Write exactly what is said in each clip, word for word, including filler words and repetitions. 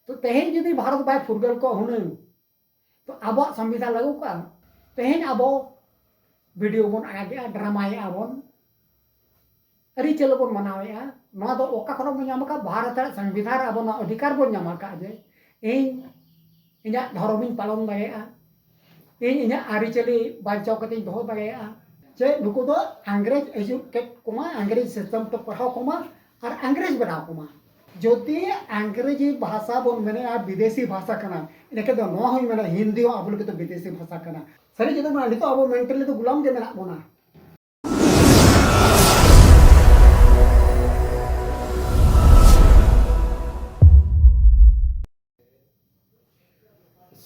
ᱛᱚ ᱛᱮᱦᱮᱧ ᱡᱩᱫᱤ ᱵᱷᱟᱨᱚᱛ ᱵᱟᱭ ᱯᱷᱩᱨᱜᱟᱹᱞ ᱠᱚᱜ ᱦᱩᱱᱟᱹᱝ, ᱛᱚ ᱟᱵᱚᱣᱟᱜ ᱥᱚᱝᱵᱤᱫᱷᱟᱱ ᱞᱟᱹᱜᱩ ᱠᱚᱜᱼᱟ? ᱛᱮᱦᱮᱧ ᱟᱵᱚ ᱵᱷᱤᱰᱤᱭᱳ ᱵᱚᱱ ᱟᱲᱟᱜᱮᱜᱼᱟ, ᱰᱨᱟᱢᱟᱭᱮᱜᱼᱟ ᱵᱚᱱ, ᱟᱹᱨᱤᱪᱟᱹᱞᱤ ᱵᱚᱱ ᱢᱟᱱᱟᱣᱮᱜᱼᱟ᱾ ᱱᱚᱣᱟ ᱫᱚ ᱚᱠᱟ ᱠᱷᱚᱱ ᱵᱚᱱ ᱧᱟᱢ ᱟᱠᱟᱫ? ᱵᱷᱟᱨᱚᱛ ᱨᱮᱭᱟᱜ ᱥᱚᱝᱵᱤᱫᱷᱟᱱ ᱨᱮ ᱟᱵᱚ ᱱᱚᱣᱟ ᱚᱫᱷᱤᱠᱟᱨ ᱵᱚᱱ ᱧᱟᱢ ᱟᱠᱟᱫ ᱡᱮ ᱤᱧ ᱤᱧᱟᱹᱜ ᱫᱷᱚᱨᱚᱢᱤᱧ ᱯᱟᱞᱚᱱ ᱫᱟᱲᱮᱭᱟᱜᱼᱟ, ᱤᱧ ᱤᱧᱟᱹᱜ ᱟᱹᱨᱤᱪᱟᱹᱞᱤ ᱵᱟᱧᱪᱟᱣ ᱠᱟᱛᱮᱧ ᱫᱚᱦᱚ ᱫᱟᱲᱮᱭᱟᱜᱼᱟ᱾ ᱪᱮᱫ ᱱᱩᱠᱩ ᱫᱚ ᱤᱝᱨᱮᱡᱽ educate ᱠᱚᱢᱟ, ᱤᱝᱨᱮᱡᱽ system ᱛᱮ ᱯᱟᱲᱦᱟᱣ ᱠᱚᱢᱟ ᱟᱨ ᱤᱝᱨᱮᱡᱽ ᱵᱮᱱᱟᱣ ᱠᱚᱢᱟ? ᱡᱩᱫᱤ ᱤᱝᱨᱮᱡᱤ ᱵᱷᱟᱥᱟ ᱵᱚᱱ ᱢᱮᱱᱮᱫᱼᱟ ᱵᱤᱫᱮᱥᱤ ᱵᱷᱟᱥᱟ ᱠᱟᱱᱟ, ᱮᱱᱠᱷᱟᱱ ᱫᱚ ᱱᱚᱣᱟ ᱦᱚᱸᱧ ᱢᱮᱱᱟ ᱦᱤᱱᱫᱤ ᱦᱚᱸ ᱟᱵᱚ ᱞᱟᱹᱜᱤᱫ ᱫᱚ ᱵᱤᱫᱮᱥᱤ ᱵᱷᱟᱥᱟ ᱠᱟᱱᱟ᱾ ᱥᱟᱹᱨᱤ ᱠᱟᱛᱷᱟ ᱢᱟ ᱱᱤᱛᱚᱜ ᱟᱵᱚ mentally ᱫᱚ ᱜᱩᱞᱟᱢ ᱜᱮ ᱢᱮᱱᱟᱜ ᱵᱚᱱᱟ᱾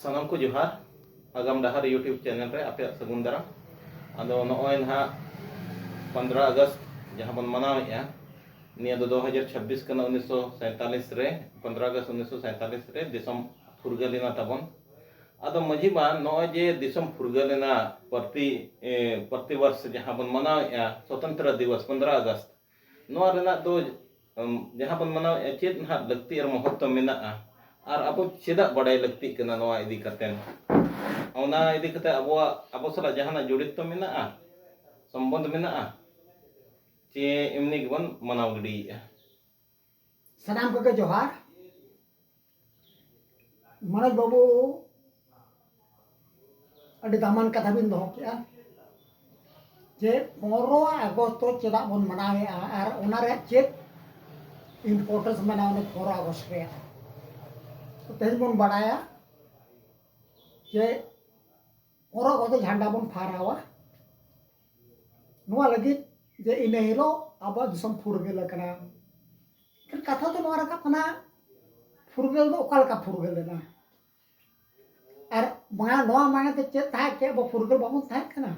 ᱥᱟᱱᱟᱢ ᱠᱚ ᱡᱚᱦᱟᱨ, ᱟᱜᱟᱢ ᱰᱟᱦᱟᱨ YouTube channel ᱨᱮ ᱟᱯᱮᱭᱟᱜ ᱥᱟᱹᱜᱩᱱ ᱫᱟᱨᱟᱢ᱾ ᱟᱫᱚ ᱱᱚᱜᱼᱚᱭ ᱱᱟᱦᱟᱜ ᱯᱚᱱᱫᱽᱨᱚ ᱟᱜᱚᱥᱴ ᱡᱟᱦᱟᱸ ᱵᱚᱱ ᱢᱟᱱᱟᱣᱮᱫᱼᱟ, ᱱᱤᱭᱟᱹ ᱫᱚ ᱫᱩ ᱦᱟᱡᱟᱨ ᱪᱷᱟᱵᱵᱤᱥ ᱠᱟᱱᱟ, ᱩᱱᱤᱥᱥᱚ ᱥᱟᱭᱛᱟᱞᱤᱥ ᱨᱮ, ᱯᱚᱱᱫᱽᱨᱚ ᱟᱜᱚᱥᱴ ᱩᱱᱤᱥᱥᱚ ᱥᱟᱭᱛᱟᱞᱤᱥ ᱨᱮ ᱫᱤᱥᱚᱢ ᱯᱷᱩᱨᱜᱟᱹᱞ ᱮᱱᱟ ᱛᱟᱵᱚᱱ᱾ ᱟᱫᱚ ᱢᱟᱺᱡᱷᱤ ᱵᱟ, ᱱᱚᱜᱼᱚᱭ ᱡᱮ ᱫᱤᱥᱚᱢ ᱯᱷᱩᱨᱜᱟᱹᱞ ᱮᱱᱟ, ᱯᱨᱚᱛᱤ, ᱮ, ᱯᱨᱚᱛᱤ ᱵᱚᱨᱥ ᱡᱟᱦᱟᱸ ᱵᱚᱱ ᱢᱟᱱᱟᱣᱮᱫᱼᱟ ᱥᱚᱛᱚᱱᱛᱨᱚ ᱫᱤᱵᱚᱥ ᱯᱚᱱᱫᱽᱨᱚ ᱟᱜᱚᱥᱴ, ᱱᱚᱣᱟ ᱨᱮᱱᱟᱜ ᱫᱚ, ᱩᱢ, ᱡᱟᱦᱟᱸ ᱵᱚᱱ ᱢᱟᱱᱟᱣᱮᱫᱼᱟ, ᱪᱮᱫ ᱱᱟᱦᱟᱜ ᱞᱟᱹᱠᱛᱤ ᱟᱨ ᱢᱚᱦᱚᱛᱛᱚ ᱢᱮᱱᱟᱜᱼᱟ ᱟᱨ ᱟᱵᱚ ᱪᱮᱫᱟᱜ ᱵᱟᱰᱟᱭ ᱞᱟᱹᱠᱛᱤᱜ ᱠᱟᱱᱟ ᱱᱚᱣᱟ ᱤᱫᱤ ᱠᱟᱛᱮ? ᱚᱱᱟ ᱤᱫᱤ ᱠᱟᱛᱮ ᱟᱵᱚᱣᱟᱜ, ᱟᱵᱚ ᱥᱟᱞᱟᱜ ᱡᱟᱦᱟᱱᱟᱜ ᱡᱚᱲᱤᱛᱚ ᱢᱮᱱᱟᱜᱼᱟ, ᱥᱚᱢᱵᱚᱱᱫᱷ ᱢᱮᱱᱟᱜᱼᱟ, ᱪᱮ ᱮᱢᱱᱤ ᱜᱮᱵᱚᱱ ᱢᱟᱱᱟᱣ ᱜᱤᱰᱤᱭᱮᱫᱼᱟ? ᱥᱟᱱᱟᱢ ᱠᱚᱜᱮ ᱡᱚᱦᱟᱨ᱾ ᱢᱚᱱᱳᱡᱽ ᱵᱟᱹᱵᱩ, ᱟᱹᱰᱤ ᱫᱟᱢᱟᱱ ᱠᱟᱛᱷᱟ ᱵᱤᱱ ᱫᱚᱦᱚ ᱠᱮᱜᱼᱟ ᱡᱮ ᱯᱚᱱᱨᱚ ᱟᱜᱚᱥᱴ ᱫᱚ ᱪᱮᱫᱟᱜ ᱵᱚᱱ ᱢᱟᱱᱟᱣᱮᱫᱼᱟ ᱟᱨ ᱚᱱᱟ ᱨᱮᱭᱟᱜ ᱪᱮᱫ importance ᱢᱮᱱᱟᱜᱼᱟ ᱚᱱᱟ ᱯᱚᱱᱨᱚ ᱟᱜᱚᱥᱴ ᱨᱮᱭᱟᱜ᱾ ᱛᱚ ᱛᱮᱦᱮᱧ ᱵᱚᱱ ᱵᱟᱲᱟᱭᱟ ᱡᱮ ᱯᱚᱱᱨᱚ ᱟᱜᱚᱥᱴ ᱫᱚ ᱡᱷᱟᱱᱰᱟ ᱵᱚᱱ ᱯᱷᱟᱦᱨᱟᱣᱟ ᱱᱚᱣᱟ ᱞᱟᱹᱜᱤᱫ ᱡᱮ ᱤᱱᱟᱹ ᱦᱤᱞᱳᱜ ᱟᱵᱚᱣᱟᱜ ᱫᱤᱥᱚᱢ ᱯᱷᱩᱨᱜᱟᱹᱞ ᱟᱠᱟᱱᱟ᱾ ᱮᱱᱠᱷᱟᱱ ᱠᱟᱛᱷᱟ ᱫᱚ ᱱᱚᱣᱟ ᱨᱟᱠᱟᱵ ᱠᱟᱱᱟ, ᱯᱷᱩᱨᱜᱟᱹᱞ ᱫᱚ ᱚᱠᱟ ᱞᱮᱠᱟ ᱯᱷᱩᱨᱜᱟᱹᱞ ᱮᱱᱟ? ᱟᱨ ᱵᱟᱝ, ᱱᱚᱣᱟ ᱢᱟᱲᱟᱝ ᱛᱮ ᱪᱮᱫ ᱛᱟᱦᱮᱸ ᱠᱮᱫ, ᱟᱵᱚ ᱯᱷᱩᱨᱜᱟᱹᱞ ᱵᱟᱵᱚᱱ ᱛᱟᱦᱮᱸ ᱠᱟᱱᱟ?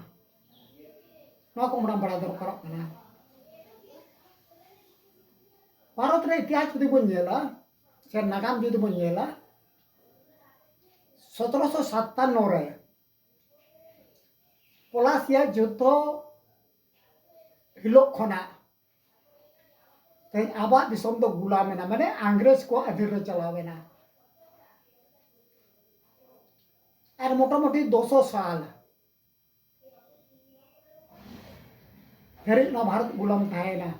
ᱱᱚᱣᱟ ᱠᱚ ᱢᱟᱲᱟᱝ ᱵᱟᱲᱟᱭ ᱫᱚᱨᱠᱟᱨᱚᱜ ᱠᱟᱱᱟ᱾ ᱵᱷᱟᱨᱚᱛ ᱨᱮ ᱤᱛᱤᱦᱟᱥ ᱡᱩᱫᱤ ᱵᱚᱱ ᱧᱮᱞᱟ, ᱥᱮ ᱱᱟᱜᱟᱢ ᱡᱩᱫᱤ ᱵᱚᱱ ᱧᱮᱞᱟ, ᱥᱚᱛᱨᱚᱥᱚ ᱥᱟᱛᱟᱱᱱᱚ ᱨᱮ ᱯᱚᱞᱟᱥᱤᱭᱟ ᱡᱩᱫᱽᱫᱷᱚ ᱦᱤᱞᱳᱜ ᱠᱷᱚᱱᱟᱜ ᱛᱮᱦᱮᱧ ᱟᱵᱚᱣᱟᱜ ᱫᱤᱥᱚᱢ ᱫᱚ ᱜᱩᱞᱟᱢ ᱮᱱᱟ, ᱢᱟᱱᱮ ᱤᱝᱨᱮᱡᱽ ᱠᱚ ᱟᱹᱫᱷᱤᱱ ᱨᱮ ᱪᱟᱞᱟᱣ ᱮᱱᱟ᱾ ᱟᱨ ᱢᱚᱴᱟᱢᱩᱴᱤ ᱫᱩᱥᱚ ᱥᱟᱞ ᱫᱷᱟᱹᱨᱤᱡ ᱱᱚᱣᱟ ᱵᱷᱟᱨᱚᱛ ᱜᱩᱞᱟᱢ ᱛᱟᱦᱮᱸᱭᱮᱱᱟ᱾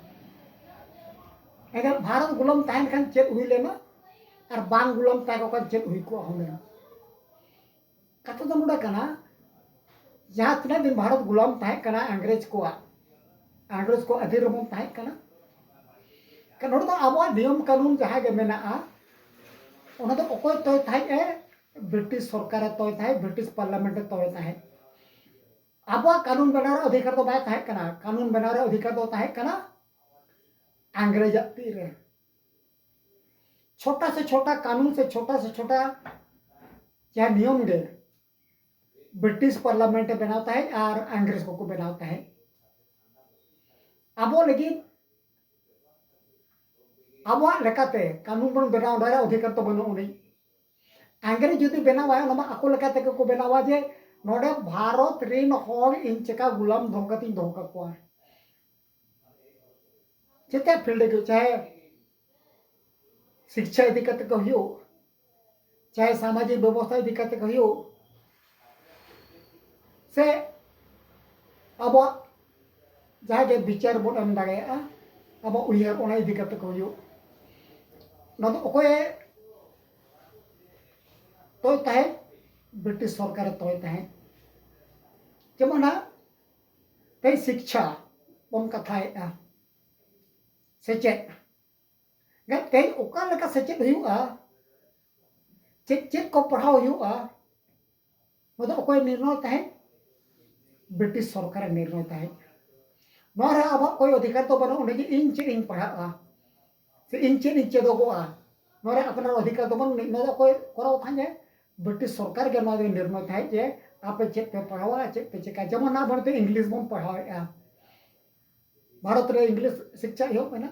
ᱮᱱᱠᱷᱟᱱ ᱵᱷᱟᱨᱚᱛ ᱜᱩᱞᱟᱢ ᱛᱟᱦᱮᱱ ᱠᱷᱟᱱ ᱪᱮᱫ ᱦᱩᱭ ᱞᱮᱱᱟ, ᱟᱨ ᱵᱟᱝ ᱜᱩᱞᱟᱢ ᱛᱟᱦᱮᱸ ᱠᱚᱜ ᱠᱷᱟᱱ ᱪᱮᱫ ᱦᱩᱭ ᱠᱚᱜᱼᱟ ᱦᱩᱱᱟᱹᱝ? ᱠᱟᱛᱷᱟ ᱫᱚ ᱱᱚᱰᱮ ᱠᱟᱱᱟ, ᱡᱟᱦᱟᱸ ᱛᱤᱱᱟᱹᱜ ᱫᱤᱱ ᱵᱷᱟᱨᱚᱛ ᱜᱩᱞᱟᱢ ᱛᱟᱦᱮᱸ ᱠᱟᱱᱟ ᱤᱝᱨᱮᱡᱽ ᱠᱚᱣᱟᱜ, ᱤᱝᱨᱮᱡᱽ ᱠᱚᱣᱟᱜ ᱟᱹᱫᱷᱤᱱ ᱨᱮᱵᱚᱱ ᱛᱟᱦᱮᱸ ᱠᱟᱱᱟ᱾ ᱠᱟᱨᱚᱱ ᱱᱚᱰᱮ ᱫᱚ ᱟᱵᱚᱣᱟᱜ ᱱᱤᱭᱚᱢ ᱠᱟᱹᱱᱩᱱ ᱡᱟᱦᱟᱸ ᱜᱮ ᱢᱮᱱᱟᱜᱼᱟ, ᱚᱱᱟ ᱫᱚ ᱚᱠᱚᱭ ᱛᱚᱭ ᱛᱟᱦᱮᱸᱫ ᱮ? ᱵᱨᱤᱴᱤᱥ ᱥᱚᱨᱠᱟᱨᱮ ᱛᱚᱭ ᱛᱟᱦᱮᱸᱫ, ᱵᱨᱤᱴᱤᱥ ᱯᱟᱨᱞᱟᱢᱮᱱᱴ ᱮ ᱛᱚᱭ ᱛᱟᱦᱮᱸᱫ᱾ ᱟᱵᱚᱣᱟᱜ ᱠᱟᱹᱱᱩᱱ ᱵᱮᱱᱟᱣ ᱨᱮ ᱚᱫᱷᱤᱠᱟᱨ ᱫᱚ ᱵᱟᱭ ᱛᱟᱦᱮᱸ ᱠᱟᱱᱟ᱾ ᱠᱟᱹᱱᱩᱱ ᱵᱮᱱᱟᱣ ᱨᱮ ᱚᱫᱷᱤᱠᱟᱨ ᱫᱚ ᱛᱟᱦᱮᱸ ᱠᱟᱱᱟ ᱤᱝᱨᱮᱡᱽ ᱟᱜ ᱛᱤ ᱨᱮ᱾ ᱪᱷᱳᱴᱟ ᱥᱮ ᱪᱷᱳᱴᱟ ᱠᱟᱹᱱᱩᱱ ᱥᱮ ᱪᱷᱳᱴᱟ ᱥᱮ ᱪᱷᱳᱴᱟ ᱡᱟᱦᱟᱸ ᱱᱤᱭᱚᱢ ᱜᱮ ᱵᱨᱤᱴᱤᱥ ᱯᱟᱨᱞᱟᱢᱮᱱᱴ ᱮ ᱵᱮᱱᱟᱣ ᱛᱟᱦᱮᱸᱫ ᱟᱨ ᱤᱝᱨᱮᱡᱽ ᱠᱚᱠᱚ ᱵᱮᱱᱟᱣ ᱛᱟᱦᱮᱸᱫ᱾ ᱟᱵᱚ ᱞᱟᱹᱜᱤᱫ ᱟᱵᱚᱣᱟᱜ ᱞᱮᱠᱟᱛᱮ ᱠᱟᱹᱱᱩᱱ ᱵᱚᱱ ᱵᱮᱱᱟᱣ ᱫᱟᱲᱮᱭᱟᱜ ᱚᱫᱷᱤᱠᱟᱨ ᱫᱚ ᱵᱟᱹᱱᱩᱜ ᱟᱹᱱᱤᱡ᱾ ᱤᱝᱨᱮᱡᱽ ᱡᱩᱫᱤ ᱵᱮᱱᱟᱣᱟᱭ, ᱚᱱᱟ ᱢᱟ ᱟᱠᱚ ᱞᱮᱠᱟ ᱛᱮᱜᱮ ᱠᱚ ᱵᱮᱱᱟᱣᱟ ᱡᱮ ᱱᱚᱰᱮ ᱵᱷᱟᱨᱚᱛ ᱨᱮᱱ ᱦᱚᱲ ᱤᱧ ᱪᱮᱠᱟ ᱜᱩᱞᱟᱢ ᱫᱚᱦᱚ ᱠᱟᱛᱮᱧ ᱫᱚᱦᱚ ᱠᱟᱠᱚᱣᱟ᱾ ᱡᱮᱛᱮ ᱯᱷᱤᱞᱰ ᱜᱮ, ᱪᱟᱦᱮ ᱥᱤᱠᱪᱷᱟ ᱤᱫᱤ ᱠᱟᱛᱮ ᱠᱚ ᱦᱩᱭᱩᱜ, ᱪᱟᱦᱮ ᱥᱟᱢᱟᱡᱤᱠ ᱵᱮᱵᱚᱥᱛᱷᱟ ᱤᱫᱤ ᱠᱟᱛᱮ ᱠᱚ ᱦᱩᱭᱩᱜ, ᱥᱮ ᱟᱵᱚᱣᱟᱜ ᱡᱟᱦᱟᱸ ᱜᱮ ᱵᱤᱪᱟᱨ ᱵᱚᱱ ᱮᱢ ᱫᱟᱲᱮᱭᱟᱜᱼᱟ, ᱟᱵᱚᱣᱟᱜ ᱩᱭᱦᱟᱹᱨ ᱚᱱᱟ ᱤᱫᱤ ᱠᱟᱛᱮ ᱠᱚ ᱦᱩᱭᱩᱜ᱾ ᱱᱚᱣᱟ ᱫᱚ ᱚᱠᱚᱭᱮ ᱛᱚᱭ ᱛᱟᱦᱮᱸᱫ? ᱵᱨᱤᱴᱤᱥ ᱥᱚᱨᱠᱟᱨᱮ ᱛᱚᱭ ᱛᱟᱦᱮᱸᱫ᱾ ᱡᱮᱢᱚᱱ ᱦᱟᱸᱜ ᱛᱮᱦᱮᱧ ᱥᱤᱠᱪᱷᱟ ᱵᱚᱱ ᱠᱟᱛᱷᱟᱭᱮᱫᱼᱟ, ᱥᱮᱪᱮᱫ᱾ ᱜᱟ-, ᱛᱮᱦᱮᱧ ᱚᱠᱟ ᱞᱮᱠᱟ ᱥᱮᱪᱮᱫ ᱦᱩᱭᱩᱜᱼᱟ, ᱪᱮᱫ ᱪᱮᱫ ᱠᱚ ᱯᱟᱲᱦᱟᱣ ᱦᱩᱭᱩᱜᱼᱟ, ᱱᱚᱣᱟ ᱫᱚ ᱚᱠᱚᱭ ᱱᱤᱨᱬᱚᱭ ᱛᱟᱦᱮᱸᱫ? ᱵᱨᱤᱴᱤᱥ ᱥᱚᱨᱠᱟᱨᱮ ᱱᱤᱨᱬᱚᱭ ᱛᱟᱦᱮᱸᱫ᱾ ᱱᱚᱣᱟ ᱨᱮ ᱟᱵᱚᱣᱟᱜ ᱠᱳᱭ ᱚᱫᱷᱤᱠᱟᱨ ᱫᱚ ᱵᱟᱹᱱᱩᱜ ᱟᱹᱱᱤᱡ ᱡᱮ ᱤᱧ ᱪᱮᱫ ᱤᱧ ᱯᱟᱲᱦᱟᱜᱼᱟ ᱥᱮ ᱤᱧ ᱪᱮᱫ ᱤᱧ ᱪᱮᱫᱚᱜᱚᱜᱼᱟ᱾ ᱱᱚᱣᱟ ᱨᱮ ᱟᱯᱱᱟᱨ ᱚᱫᱷᱤᱠᱟᱨ ᱫᱚ ᱵᱟᱹᱱᱩᱜ ᱟᱹᱱᱤᱡ᱾ ᱱᱚᱣᱟ ᱫᱚ ᱚᱠᱚᱭ ᱠᱚᱨᱟᱣ ᱛᱟᱦᱮᱸᱫ? ᱡᱮ ᱵᱨᱤᱴᱤᱥ ᱥᱚᱨᱠᱟᱨ ᱜᱮ ᱱᱚᱣᱟ ᱫᱚᱭ ᱱᱤᱨᱬᱚᱭ ᱛᱟᱦᱮᱸᱫ ᱡᱮ ᱟᱯᱮ ᱪᱮᱫ ᱯᱮ ᱯᱟᱲᱦᱟᱣᱟ, ᱪᱮᱫ ᱯᱮ ᱪᱮᱠᱟ᱾ ᱡᱮᱢᱚᱱ ᱱᱟ ᱵᱷᱟᱨᱚᱛ ᱨᱮ ᱤᱝᱞᱤᱥ ᱵᱚᱱ ᱯᱟᱲᱦᱟᱣᱮᱫᱼᱟ, ᱵᱷᱟᱨᱚᱛ ᱨᱮ ᱤᱝᱞᱤᱥ ᱥᱤᱠᱪᱷᱟ ᱮᱦᱚᱵ ᱮᱱᱟ,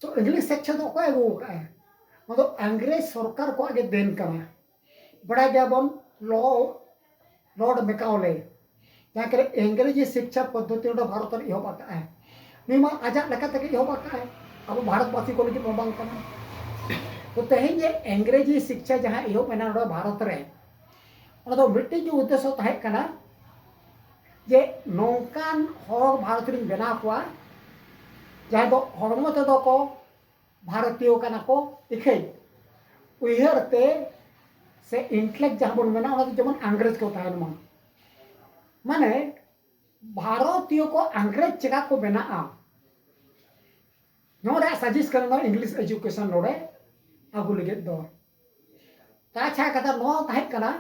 ᱛᱚ ᱤᱝᱞᱤᱥ ᱥᱤᱠᱪᱷᱟ ᱫᱚ ᱚᱠᱚᱭ ᱟᱹᱜᱩ ᱟᱠᱟᱫᱼᱟᱭ? ᱱᱚᱣᱟ ᱫᱚ ᱤᱝᱨᱮᱡᱽ ᱥᱚᱨᱠᱟᱨ ᱠᱚᱣᱟᱜ ᱜᱮ ᱫᱮᱱ ᱠᱟᱱᱟ᱾ ᱵᱟᱲᱟᱭ ᱜᱮᱭᱟᱵᱚᱱ, ᱞᱚ-, ᱞᱚᱨᱰ ᱢᱮᱠᱟᱣᱞᱮ, ᱡᱟᱦᱟᱸ ᱠᱚᱨᱮ ᱤᱝᱨᱮᱡᱤ ᱥᱤᱠᱪᱷᱟ ᱯᱚᱫᱽᱫᱷᱚᱛᱤ ᱱᱚᱰᱮ ᱵᱷᱟᱨᱚᱛ ᱨᱮ ᱮᱦᱚᱵ ᱟᱠᱟᱫᱼᱟᱭ᱾ ᱱᱩᱭ ᱢᱟ ᱟᱡᱟᱜ ᱞᱮᱠᱟ ᱛᱮᱜᱮ ᱮᱦᱚᱵ ᱟᱠᱟᱫᱼᱟᱭ, ᱟᱵᱚ ᱵᱷᱟᱨᱚᱛᱵᱟᱥᱤ ᱠᱚ ᱞᱟᱹᱜᱤᱫ ᱢᱟ ᱵᱟᱝ ᱠᱟᱱᱟ᱾ ᱛᱚ ᱛᱮᱦᱮᱧ ᱡᱮ ᱤᱝᱨᱮᱡᱤ ᱥᱤᱠᱪᱷᱟ ᱡᱟᱦᱟᱸ ᱮᱦᱚᱵ ᱮᱱᱟ ᱱᱚᱰᱮ ᱵᱷᱟᱨᱚᱛ ᱨᱮ, ᱟᱫᱚ ᱢᱤᱫᱴᱤᱡ ᱜᱮ ᱩᱫᱽᱫᱮᱥᱥᱚ ᱛᱟᱦᱮᱸ ᱠᱟᱱᱟ ᱡᱮ ᱱᱚᱝᱠᱟᱱ ᱦᱚᱲ ᱵᱷᱟᱨᱚᱛ ᱨᱤᱧ ᱵᱮᱱᱟᱣ ᱠᱚᱣᱟ ᱡᱟᱦᱟᱸᱭ ᱫᱚ ᱦᱚᱲᱢᱚ ᱛᱮᱫᱚ ᱠᱚ ᱵᱷᱟᱨᱚᱛᱤᱭᱚ ᱠᱟᱱᱟ ᱠᱚ, ᱤᱠᱷᱟᱹᱭ ᱩᱭᱦᱟᱹᱨ ᱛᱮ ᱥᱮ ᱤᱱᱴᱮᱞᱮᱠᱴ ᱡᱟᱦᱟᱸ ᱵᱚᱱ ᱢᱮᱱᱟ, ᱚᱱᱟ ᱫᱚ ᱡᱮᱢᱚᱱ ᱤᱝᱨᱮᱡᱽ ᱠᱚ ᱛᱟᱦᱮᱱ ᱢᱟ᱾ ᱢᱟᱱᱮ ᱵᱷᱟᱨᱚᱛᱤᱭᱚ ᱠᱚ ᱤᱝᱨᱮᱡᱽ ᱪᱮᱠᱟ ᱠᱚ ᱵᱮᱱᱟᱜᱼᱟ, ᱱᱚᱣᱟ ᱨᱮᱭᱟᱜ ᱥᱟᱡᱮᱥ ᱠᱟᱱᱟ ᱱᱚᱣᱟ ᱤᱝᱞᱤᱥ ᱮᱡᱩᱠᱮᱥᱚᱱ ᱱᱚᱰᱮ ᱟᱹᱜᱩ ᱞᱟᱹᱜᱤᱫ ᱫᱚ᱾ ᱛᱟᱪᱷᱟᱲᱟ ᱠᱟᱛᱷᱟ ᱱᱚᱣᱟ ᱛᱟᱦᱮᱸ ᱠᱟᱱᱟ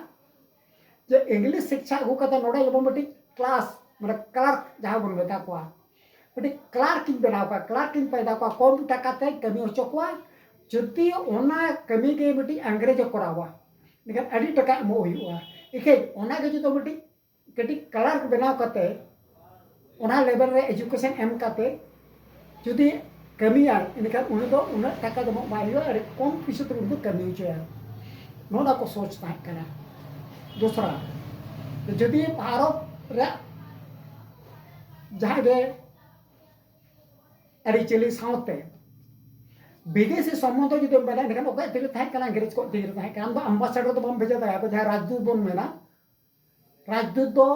ᱡᱮ ᱤᱝᱞᱤᱥ ᱥᱤᱠᱪᱷᱟ ᱟᱹᱜᱩ ᱠᱟᱛᱮ ᱱᱚᱰᱮ ᱡᱮᱢᱚᱱ ᱢᱤᱫᱴᱤᱡ ᱠᱞᱟᱥ, ᱢᱟᱱᱮ ᱠᱞᱟᱨᱠ ᱡᱟᱦᱟᱸ ᱵᱚᱱ ᱢᱮᱛᱟ ᱠᱚᱣᱟ, ᱢᱤᱫᱴᱤᱡ ᱠᱞᱟᱨᱠ ᱤᱧ ᱵᱮᱱᱟᱣ ᱠᱚᱣᱟ, ᱠᱞᱟᱨᱠ ᱤᱧ ᱯᱟᱭᱫᱟ ᱠᱚᱣᱟ, ᱠᱚᱢ ᱴᱟᱠᱟ ᱛᱮ ᱠᱟᱹᱢᱤ ᱦᱚᱪᱚ ᱠᱚᱣᱟ, ᱡᱩᱫᱤ ᱚᱱᱟ ᱠᱟᱹᱢᱤ ᱜᱮ ᱢᱤᱫᱴᱤᱡ ᱤᱝᱨᱮᱡᱽ ᱮ ᱠᱚᱨᱟᱣᱟ, ᱮᱱᱠᱷᱟᱱ ᱟᱹᱰᱤ ᱴᱟᱠᱟ ᱮᱢᱚᱜ ᱦᱩᱭᱩᱜᱼᱟ᱾ ᱤᱠᱷᱟᱹᱭ ᱚᱱᱟ ᱜᱮ ᱡᱩᱫᱤ ᱢᱤᱫᱴᱤᱡ ᱠᱟᱹᱴᱤᱡ ᱠᱞᱟᱨᱠ ᱵᱮᱱᱟᱣ ᱠᱟᱛᱮ ᱚᱱᱟ ᱞᱮᱵᱮᱞ ᱨᱮ ᱮᱡᱩᱠᱮᱥᱚᱱ ᱮᱢ ᱠᱟᱛᱮ ᱡᱩᱫᱤ ᱠᱟᱹᱢᱤᱭᱟᱭ, ᱮᱱᱠᱷᱟᱱ ᱩᱱᱤ ᱫᱚ ᱩᱱᱟᱹᱜ ᱴᱟᱠᱟ ᱫᱚ ᱮᱢᱚᱜ ᱵᱟᱭ ᱦᱩᱭᱩᱜᱼᱟ, ᱟᱹᱰᱤ ᱠᱚᱢ ᱯᱩᱭᱥᱟᱹ ᱛᱮ ᱩᱱᱤ ᱫᱚ ᱠᱟᱹᱢᱤ ᱦᱚᱪᱚᱭᱟ᱾ ᱱᱚᱜᱼᱚ ᱱᱟ ᱠᱚ ᱥᱳᱪ ᱛᱟᱦᱮᱸ ᱠᱟᱱᱟ᱾ ᱫᱚᱥᱨᱟ, ᱡᱩᱫᱤ ᱵᱷᱟᱨᱚᱛ ᱨᱮᱭᱟᱜ ᱡᱟᱦᱟᱸ ᱜᱮ ᱟᱹᱨᱤᱪᱟᱹᱞᱤ ᱥᱟᱶᱛᱮ ᱵᱤᱫᱮᱥᱤ ᱥᱚᱢᱵᱚᱱᱫᱷᱚ ᱡᱩᱫᱤ ᱵᱚᱱ ᱢᱮᱱᱟ, ᱮᱱᱠᱷᱟᱱ ᱚᱠᱚᱭᱟᱜ ᱛᱤᱨᱮ ᱛᱟᱦᱮᱸ ᱠᱟᱱᱟ? ᱤᱝᱨᱮᱡᱽ ᱠᱚᱣᱟᱜ ᱛᱤᱨᱮ ᱛᱟᱦᱮᱸ ᱠᱟᱱᱟ᱾ ᱟᱢ ᱫᱚ ᱟᱢᱵᱟᱥᱟᱰᱚᱨ ᱫᱚ ᱵᱟᱢ ᱵᱷᱮᱡᱟ ᱫᱟᱲᱮᱭᱟᱠᱚᱣᱟ᱾ ᱡᱟᱦᱟᱸ ᱨᱟᱡᱽᱫᱩᱛ ᱵᱚᱱ ᱢᱮᱱᱟ, ᱨᱟᱡᱽᱫᱩᱛ ᱫᱚ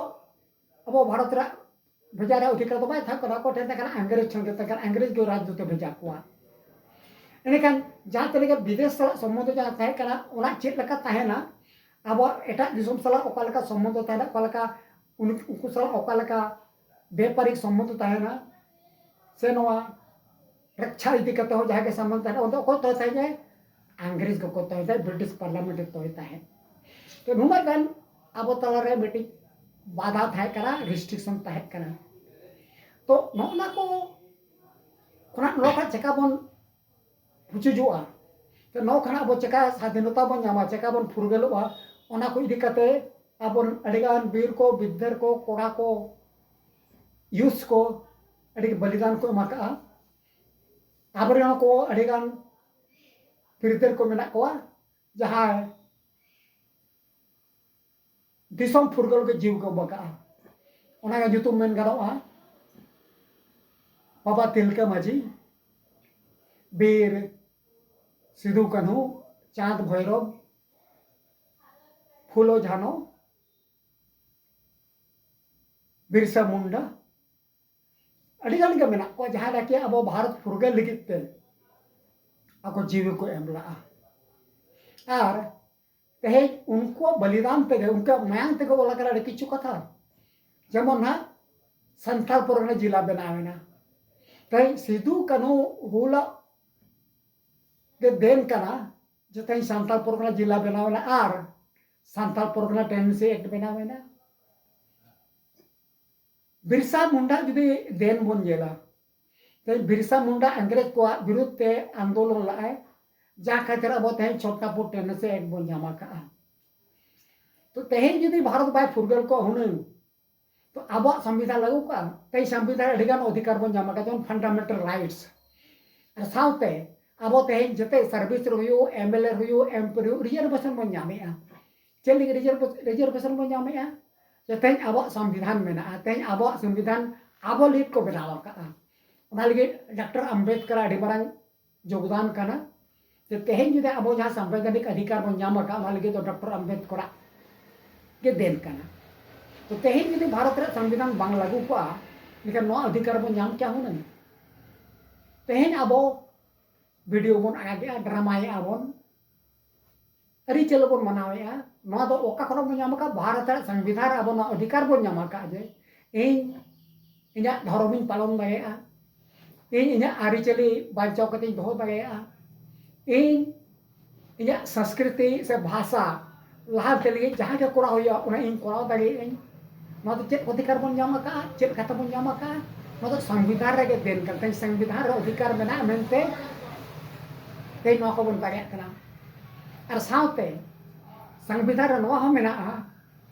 ᱟᱵᱚ ᱵᱷᱟᱨᱚᱛ ᱨᱮᱭᱟᱜ ᱵᱷᱮᱡᱟ ᱨᱮᱭᱟᱜ ᱚᱫᱷᱤᱠᱟᱨ ᱫᱚ ᱵᱟᱭ ᱛᱟᱦᱮᱸ ᱠᱟᱱᱟ᱾ ᱚᱠᱚᱭ ᱴᱷᱮᱱ ᱛᱟᱦᱮᱸ ᱠᱟᱱᱟ? ᱤᱝᱨᱮᱡᱽ ᱴᱷᱮᱱ ᱜᱮ ᱛᱟᱦᱮᱸ ᱠᱟᱱᱟ᱾ ᱤᱝᱨᱮᱡᱽ ᱜᱮ ᱨᱟᱡᱽᱫᱩᱛ ᱮ ᱵᱷᱮᱡᱟ ᱠᱚᱣᱟ᱾ ᱮᱸᱰᱮᱠᱷᱟᱱ ᱡᱟᱦᱟᱸ ᱛᱤᱱᱟᱹᱜ ᱜᱮ ᱵᱤᱫᱮᱥ ᱥᱟᱞᱟᱜ ᱥᱚᱢᱵᱚᱱᱫᱷᱚ ᱡᱟᱦᱟᱸ ᱛᱟᱦᱮᱸ ᱠᱟᱱᱟ, ᱚᱱᱟ ᱪᱮᱫ ᱞᱮᱠᱟ ᱛᱟᱦᱮᱱᱟ, ᱟᱵᱚᱣᱟᱜ ᱮᱴᱟᱜ ᱫᱤᱥᱚᱢ ᱥᱟᱞᱟᱜ ᱚᱠᱟ ᱞᱮᱠᱟ ᱥᱚᱢᱵᱚᱱᱫᱷᱚ ᱛᱟᱦᱮᱱᱟ, ᱚᱠᱟ ᱞᱮᱠᱟ ᱩᱱ-, ᱩᱱᱠᱩ ᱥᱟᱞᱟᱜ ᱚᱠᱟ ᱞᱮᱠᱟ ᱵᱮᱯᱟᱨᱤᱠ ᱥᱚᱢᱵᱚᱱᱫᱷᱚ ᱛᱟᱦᱮᱱᱟ, ᱥᱮ ᱱᱚᱣᱟ ᱨᱚᱠᱠᱷᱟ ᱤᱫᱤ ᱠᱟᱛᱮ ᱦᱚᱸ ᱡᱟᱦᱟᱸ ᱜᱮ ᱥᱚᱢᱵᱚᱱᱫᱷᱚ ᱛᱟᱦᱮᱱᱟ, ᱚᱸᱰᱮ ᱚᱠᱚᱭ ᱛᱚᱭ ᱛᱟᱦᱮᱸ ᱡᱟᱭ? ᱤᱝᱨᱮᱡᱽ ᱠᱚᱠᱚ ᱛᱚᱭ ᱛᱟᱦᱮᱸᱫ, ᱵᱨᱤᱴᱤᱥ ᱯᱟᱨᱞᱟᱢᱮᱱᱴ ᱨᱮ ᱛᱚᱭ ᱛᱟᱦᱮᱸᱫ᱾ ᱛᱚ ᱱᱩᱱᱟᱹᱜ ᱜᱟᱱ ᱟᱵᱚ ᱛᱟᱞᱟᱨᱮ ᱢᱤᱫᱴᱤᱡ ᱵᱟᱫᱷᱟ ᱛᱟᱦᱮᱸ ᱠᱟᱱᱟ, ᱨᱮᱥᱴᱨᱤᱠᱥᱚᱱ ᱛᱟᱦᱮᱸ ᱠᱟᱱᱟ᱾ ᱛᱚ ᱱᱚᱜᱼᱚ ᱱᱟ ᱠᱚ ᱠᱷᱚᱱᱟᱜ ᱱᱚᱣᱟ ᱠᱷᱚᱱᱟᱜ ᱪᱮᱠᱟ ᱵᱚᱱ ᱯᱩᱪᱩᱡᱚᱜᱼᱟ, ᱛᱚ ᱱᱚᱣᱟ ᱠᱷᱚᱱᱟᱜ ᱟᱵᱚ ᱪᱮᱠᱟ ᱥᱟᱫᱷᱤᱱᱚᱛᱟ ᱵᱚᱱ ᱧᱟᱢᱟ, ᱪᱮᱠᱟ ᱵᱚᱱ ᱯᱷᱩᱨᱜᱟᱹᱞᱚᱜᱼᱟ, ᱚᱱᱟ ᱠᱚ ᱤᱫᱤ ᱠᱟᱛᱮ ᱟᱵᱚᱨᱮᱱ ᱟᱹᱰᱤᱜᱟᱱ ᱵᱤᱨ ᱠᱚ, ᱵᱤᱫᱽᱫᱟᱹᱨ ᱠᱚ, ᱠᱚᱲᱟ ᱠᱚ, ᱭᱩᱛᱷ ᱠᱚ ᱟᱹᱰᱤ ᱵᱚᱞᱤᱫᱟᱱ ᱠᱚ ᱮᱢ ᱟᱠᱟᱫᱼᱟ᱾ ᱟᱵᱚᱨᱮᱱ ᱠᱚ ᱟᱹᱰᱤᱜᱟᱱ ᱵᱤᱨᱫᱟᱹᱨ ᱠᱚ ᱢᱮᱱᱟᱜ ᱠᱚᱣᱟ, ᱡᱟᱦᱟᱸᱭ ᱫᱤᱥᱚᱢ ᱯᱷᱩᱨᱜᱟᱹᱞ ᱜᱮ ᱡᱤᱣᱤ ᱠᱚ ᱵᱟᱜᱟᱜᱼᱟ᱾ ᱚᱱᱟ ᱜᱮ ᱧᱩᱛᱩᱢ ᱢᱮᱱ ᱜᱟᱱᱚᱜᱼᱟ, ᱵᱟᱵᱟ ᱛᱤᱞᱠᱟᱹ ᱢᱟᱹᱡᱷᱤ, ᱵᱤᱨ ᱥᱤᱫᱩ ᱠᱟᱹᱱᱦᱩ, ᱪᱟᱸᱫᱽ ᱵᱷᱳᱭᱨᱚᱵᱽ, ᱯᱷᱩᱞᱳ ᱡᱷᱟᱱᱳ, ᱵᱤᱨᱥᱟ ᱢᱩᱱᱰᱟ, ᱟᱹᱰᱤ ᱜᱟᱱ ᱜᱮ ᱢᱮᱱᱟᱜ ᱠᱚᱣᱟ, ᱡᱟᱦᱟᱸᱭ ᱱᱟᱠᱤ ᱟᱵᱚ ᱵᱷᱟᱨᱚᱛ ᱯᱷᱩᱨᱜᱟᱹᱞ ᱞᱟᱹᱜᱤᱫ ᱛᱮ ᱟᱠᱚ ᱡᱤᱣᱤ ᱠᱚ ᱮᱢ ᱞᱟᱜᱼᱟ᱾ ᱟᱨ ᱛᱮᱦᱮᱧ ᱩᱱᱠᱩᱣᱟᱜ ᱵᱚᱞᱤᱫᱟᱱ ᱛᱮᱜᱮ, ᱩᱱᱠᱩᱣᱟᱜ ᱢᱟᱭᱟᱝ ᱛᱮᱜᱮ ᱚᱞ ᱟᱠᱟᱱᱟ ᱟᱹᱰᱤ ᱠᱤᱪᱷᱩ ᱠᱟᱛᱷᱟ᱾ ᱡᱮᱢᱚᱱ ᱱᱟᱦᱟᱜ ᱥᱟᱱᱛᱟᱲ ᱯᱚᱨᱜᱟᱱᱟ ᱡᱮᱞᱟ ᱵᱮᱱᱟᱣ ᱮᱱᱟ᱾ ᱛᱮᱦᱮᱧ ᱥᱤᱫᱩ ᱠᱟᱹᱱᱦᱩ ᱦᱩᱞᱟᱜ ᱜᱮ ᱫᱮᱱ ᱠᱟᱱᱟ ᱡᱮ ᱛᱮᱦᱮᱧ ᱥᱟᱱᱛᱟᱲ ᱯᱚᱨᱜᱟᱱᱟ ᱡᱮᱞᱟ ᱵᱮᱱᱟᱣ ᱮᱱᱟ ᱟᱨ ᱥᱟᱱᱛᱟᱲ ᱯᱚᱨᱜᱟᱱᱟ ᱴᱮᱱᱰᱮᱱᱥᱤ ᱮᱠᱴ ᱵᱮᱱᱟᱣ ᱮᱱᱟ᱾ ᱵᱤᱨᱥᱟ ᱢᱩᱱᱰᱟ ᱡᱩᱫᱤ ᱫᱮᱱ ᱵᱚᱱ ᱧᱮᱞᱟ, ᱛᱮᱦᱮᱧ ᱵᱤᱨᱥᱟ ᱢᱩᱱᱰᱟ ᱤᱝᱨᱮᱡᱽ ᱠᱚᱣᱟᱜ ᱵᱤᱨᱩᱫᱷ ᱛᱮ ᱟᱱᱫᱳᱞᱚᱱ ᱞᱟᱜᱼᱟᱭ, ᱡᱟ ᱠᱷᱟᱹᱛᱤᱨ ᱟᱵᱚ ᱛᱮᱦᱮᱧ ᱪᱷᱚᱴᱱᱟᱯᱩᱨ ᱴᱮᱱᱰᱮᱱᱥᱤ ᱮᱠᱴ ᱵᱚᱱ ᱧᱟᱢ ᱟᱠᱟᱜᱼᱟ᱾ ᱛᱚ ᱛᱮᱦᱮᱧ ᱡᱩᱫᱤ ᱵᱷᱟᱨᱚᱛ ᱵᱟᱭ ᱯᱷᱩᱨᱜᱟᱹᱞ ᱠᱚᱜ ᱦᱩᱱᱟᱹᱝ, ᱛᱚ ᱟᱵᱚᱣᱟᱜ ᱥᱚᱝᱵᱤᱫᱷᱟᱱ ᱞᱟᱹᱜᱩ ᱠᱚᱜᱼᱟ᱾ ᱛᱮᱦᱮᱧ ᱥᱚᱝᱵᱤᱫᱷᱟᱱ ᱨᱮ ᱟᱹᱰᱤᱜᱟᱱ ᱚᱫᱷᱤᱠᱟᱨ ᱵᱚᱱ ᱧᱟᱢ ᱟᱠᱟᱫᱟ, ᱡᱮᱢᱚᱱ ᱯᱷᱟᱱᱰᱟᱢᱮᱱᱴᱟᱞ ᱨᱟᱭᱤᱴᱥ᱾ ᱟᱨ ᱥᱟᱶᱛᱮ ᱟᱵᱚ ᱛᱮᱦᱮᱧ ᱡᱮᱛᱮ ᱥᱟᱨᱵᱷᱤᱥ ᱨᱮ ᱦᱩᱭᱩᱜ, ᱮᱢ ᱮᱞ ᱮ ᱨᱮ ᱦᱩᱭᱩᱜ, ᱮᱢ ᱯᱤ ᱨᱮ ᱦᱩᱭᱩᱜ, ᱨᱤᱡᱟᱨᱵᱷᱮᱥᱚᱱ ᱵᱚᱱ ᱧᱟᱢᱮᱜᱼᱟ᱾ ᱪᱮᱫ ᱞᱟᱹᱜᱤᱫ ᱨᱤᱡᱟᱨᱵᱷᱮᱥᱚᱱ ᱵᱚᱱ ᱧᱟᱢᱮᱜᱼᱟ? ᱡᱮ ᱛᱮᱦᱮᱧ ᱟᱵᱚᱣᱟᱜ ᱥᱚᱝᱵᱤᱫᱷᱟᱱ ᱢᱮᱱᱟᱜᱼᱟ, ᱛᱮᱦᱮᱧ ᱟᱵᱚᱣᱟᱜ ᱥᱚᱝᱵᱤᱫᱷᱟᱱ ᱟᱵᱚ ᱞᱟᱹᱜᱤᱫ ᱠᱚ ᱵᱮᱱᱟᱣ ᱟᱠᱟᱫᱼᱟ᱾ ᱚᱱᱟ ᱞᱟᱹᱜᱤᱫ ᱰᱚᱠᱴᱚᱨ ᱟᱢᱵᱮᱫᱠᱚᱨ ᱟᱹᱰᱤ ᱢᱟᱨᱟᱝ ᱡᱳᱜᱽᱫᱟᱱ ᱠᱟᱱᱟ᱾ ᱡᱮ ᱛᱮᱦᱮᱧ ᱡᱩᱫᱤ ᱟᱵᱚ ᱡᱟᱦᱟᱸ ᱥᱟᱢᱵᱤᱫᱷᱟᱱᱤᱠ ᱚᱫᱷᱤᱠᱟᱨ ᱵᱚᱱ ᱧᱟᱢ ᱟᱠᱟᱫ, ᱚᱱᱟ ᱞᱟᱹᱜᱤᱫ ᱫᱚ ᱰᱚᱠᱴᱚᱨ ᱟᱢᱵᱮᱫᱠᱚᱨᱟᱜ ᱜᱮ ᱫᱮᱱ ᱠᱟᱱᱟ᱾ ᱛᱚ ᱛᱮᱦᱮᱧ ᱡᱩᱫᱤ ᱵᱷᱟᱨᱚᱛ ᱨᱮᱭᱟᱜ ᱥᱚᱝᱵᱤᱫᱷᱟᱱ ᱵᱟᱝ ᱞᱟᱹᱜᱩ ᱠᱚᱜᱼᱟ, ᱮᱱᱠᱷᱟᱱ ᱱᱚᱣᱟ ᱚᱫᱷᱤᱠᱟᱨ ᱵᱚᱱ ᱧᱟᱢ ᱠᱮᱭᱟ ᱦᱩᱱᱟᱹᱝ? ᱛᱮᱦᱮᱧ ᱟᱵᱚ ᱵᱷᱤᱰᱤᱭᱳ ᱵᱚᱱ ᱟᱲᱟᱜᱮᱜᱼᱟ, ᱰᱨᱟᱢᱟᱭᱮᱜᱼᱟ ᱵᱚᱱ, ᱟᱹᱨᱤᱪᱟᱹᱞᱤ ᱵᱚᱱ ᱢᱟᱱᱟᱣᱮᱜᱼᱟ᱾ ᱱᱚᱣᱟ ᱫᱚ ᱚᱠᱟ ᱠᱷᱚᱱ ᱵᱚᱱ ᱧᱟᱢ ᱟᱠᱟᱫ? ᱵᱷᱟᱨᱚᱛ ᱨᱮᱭᱟᱜ ᱥᱚᱝᱵᱤᱫᱷᱟᱱ ᱨᱮ ᱟᱵᱚ ᱱᱚᱣᱟ ᱚᱫᱷᱤᱠᱟᱨ ᱵᱚᱱ ᱧᱟᱢ ᱟᱠᱟᱫ ᱡᱮ ᱤᱧ ᱤᱧᱟᱹᱜ ᱫᱷᱚᱨᱚᱢᱤᱧ ᱯᱟᱞᱚᱱ ᱫᱟᱲᱮᱭᱟᱜᱼᱟ, ᱤᱧ ᱤᱧᱟᱹᱜ ᱟᱹᱨᱤᱪᱟᱹᱞᱤ ᱵᱟᱧᱪᱟᱣ ᱠᱟᱛᱮᱧ ᱫᱚᱦᱚ ᱫᱟᱲᱮᱭᱟᱜᱼᱟ, ᱤᱧ ᱤᱧᱟᱹᱜ ᱥᱚᱝᱥᱠᱨᱤᱛᱤ ᱥᱮ ᱵᱷᱟᱥᱟ ᱞᱟᱦᱟᱱᱛᱤ ᱞᱟᱹᱜᱤᱫ ᱡᱟᱦᱟᱸ ᱜᱮ ᱠᱚᱨᱟᱣ ᱦᱩᱭᱩᱜᱼᱟ, ᱚᱱᱟ ᱤᱧ ᱠᱚᱨᱟᱣ ᱫᱟᱲᱮᱭᱟᱜ ᱟᱹᱧ᱾ ᱱᱚᱣᱟ ᱫᱚ ᱪᱮᱫ ᱚᱫᱷᱤᱠᱟᱨ ᱵᱚᱱ ᱧᱟᱢ ᱟᱠᱟᱫᱼᱟ, ᱪᱮᱫ ᱠᱟᱛᱷᱟ ᱵᱚᱱ ᱧᱟᱢ ᱟᱠᱟᱫᱼᱟ? ᱱᱚᱣᱟ ᱫᱚ ᱥᱚᱝᱵᱤᱫᱷᱟᱱ ᱨᱮᱜᱮ ᱫᱮᱱ ᱠᱟᱱᱟ᱾ ᱛᱮᱦᱮᱧ ᱥᱚᱝᱵᱤᱫᱷᱟᱱ ᱨᱮ ᱚᱫᱷᱤᱠᱟᱨ ᱢᱮᱱᱟᱜᱼᱟ ᱢᱮᱱᱛᱮ ᱛᱮᱦᱮᱧ ᱱᱚᱣᱟ ᱠᱚᱵᱚᱱ ᱫᱟᱲᱮᱭᱟᱜ ᱠᱟᱱᱟ᱾ ᱟᱨ ᱥᱟᱶᱛᱮ ᱥᱚᱝᱵᱤᱫᱷᱟᱱ ᱨᱮ ᱱᱚᱣᱟ ᱦᱚᱸ ᱢᱮᱱᱟᱜᱼᱟ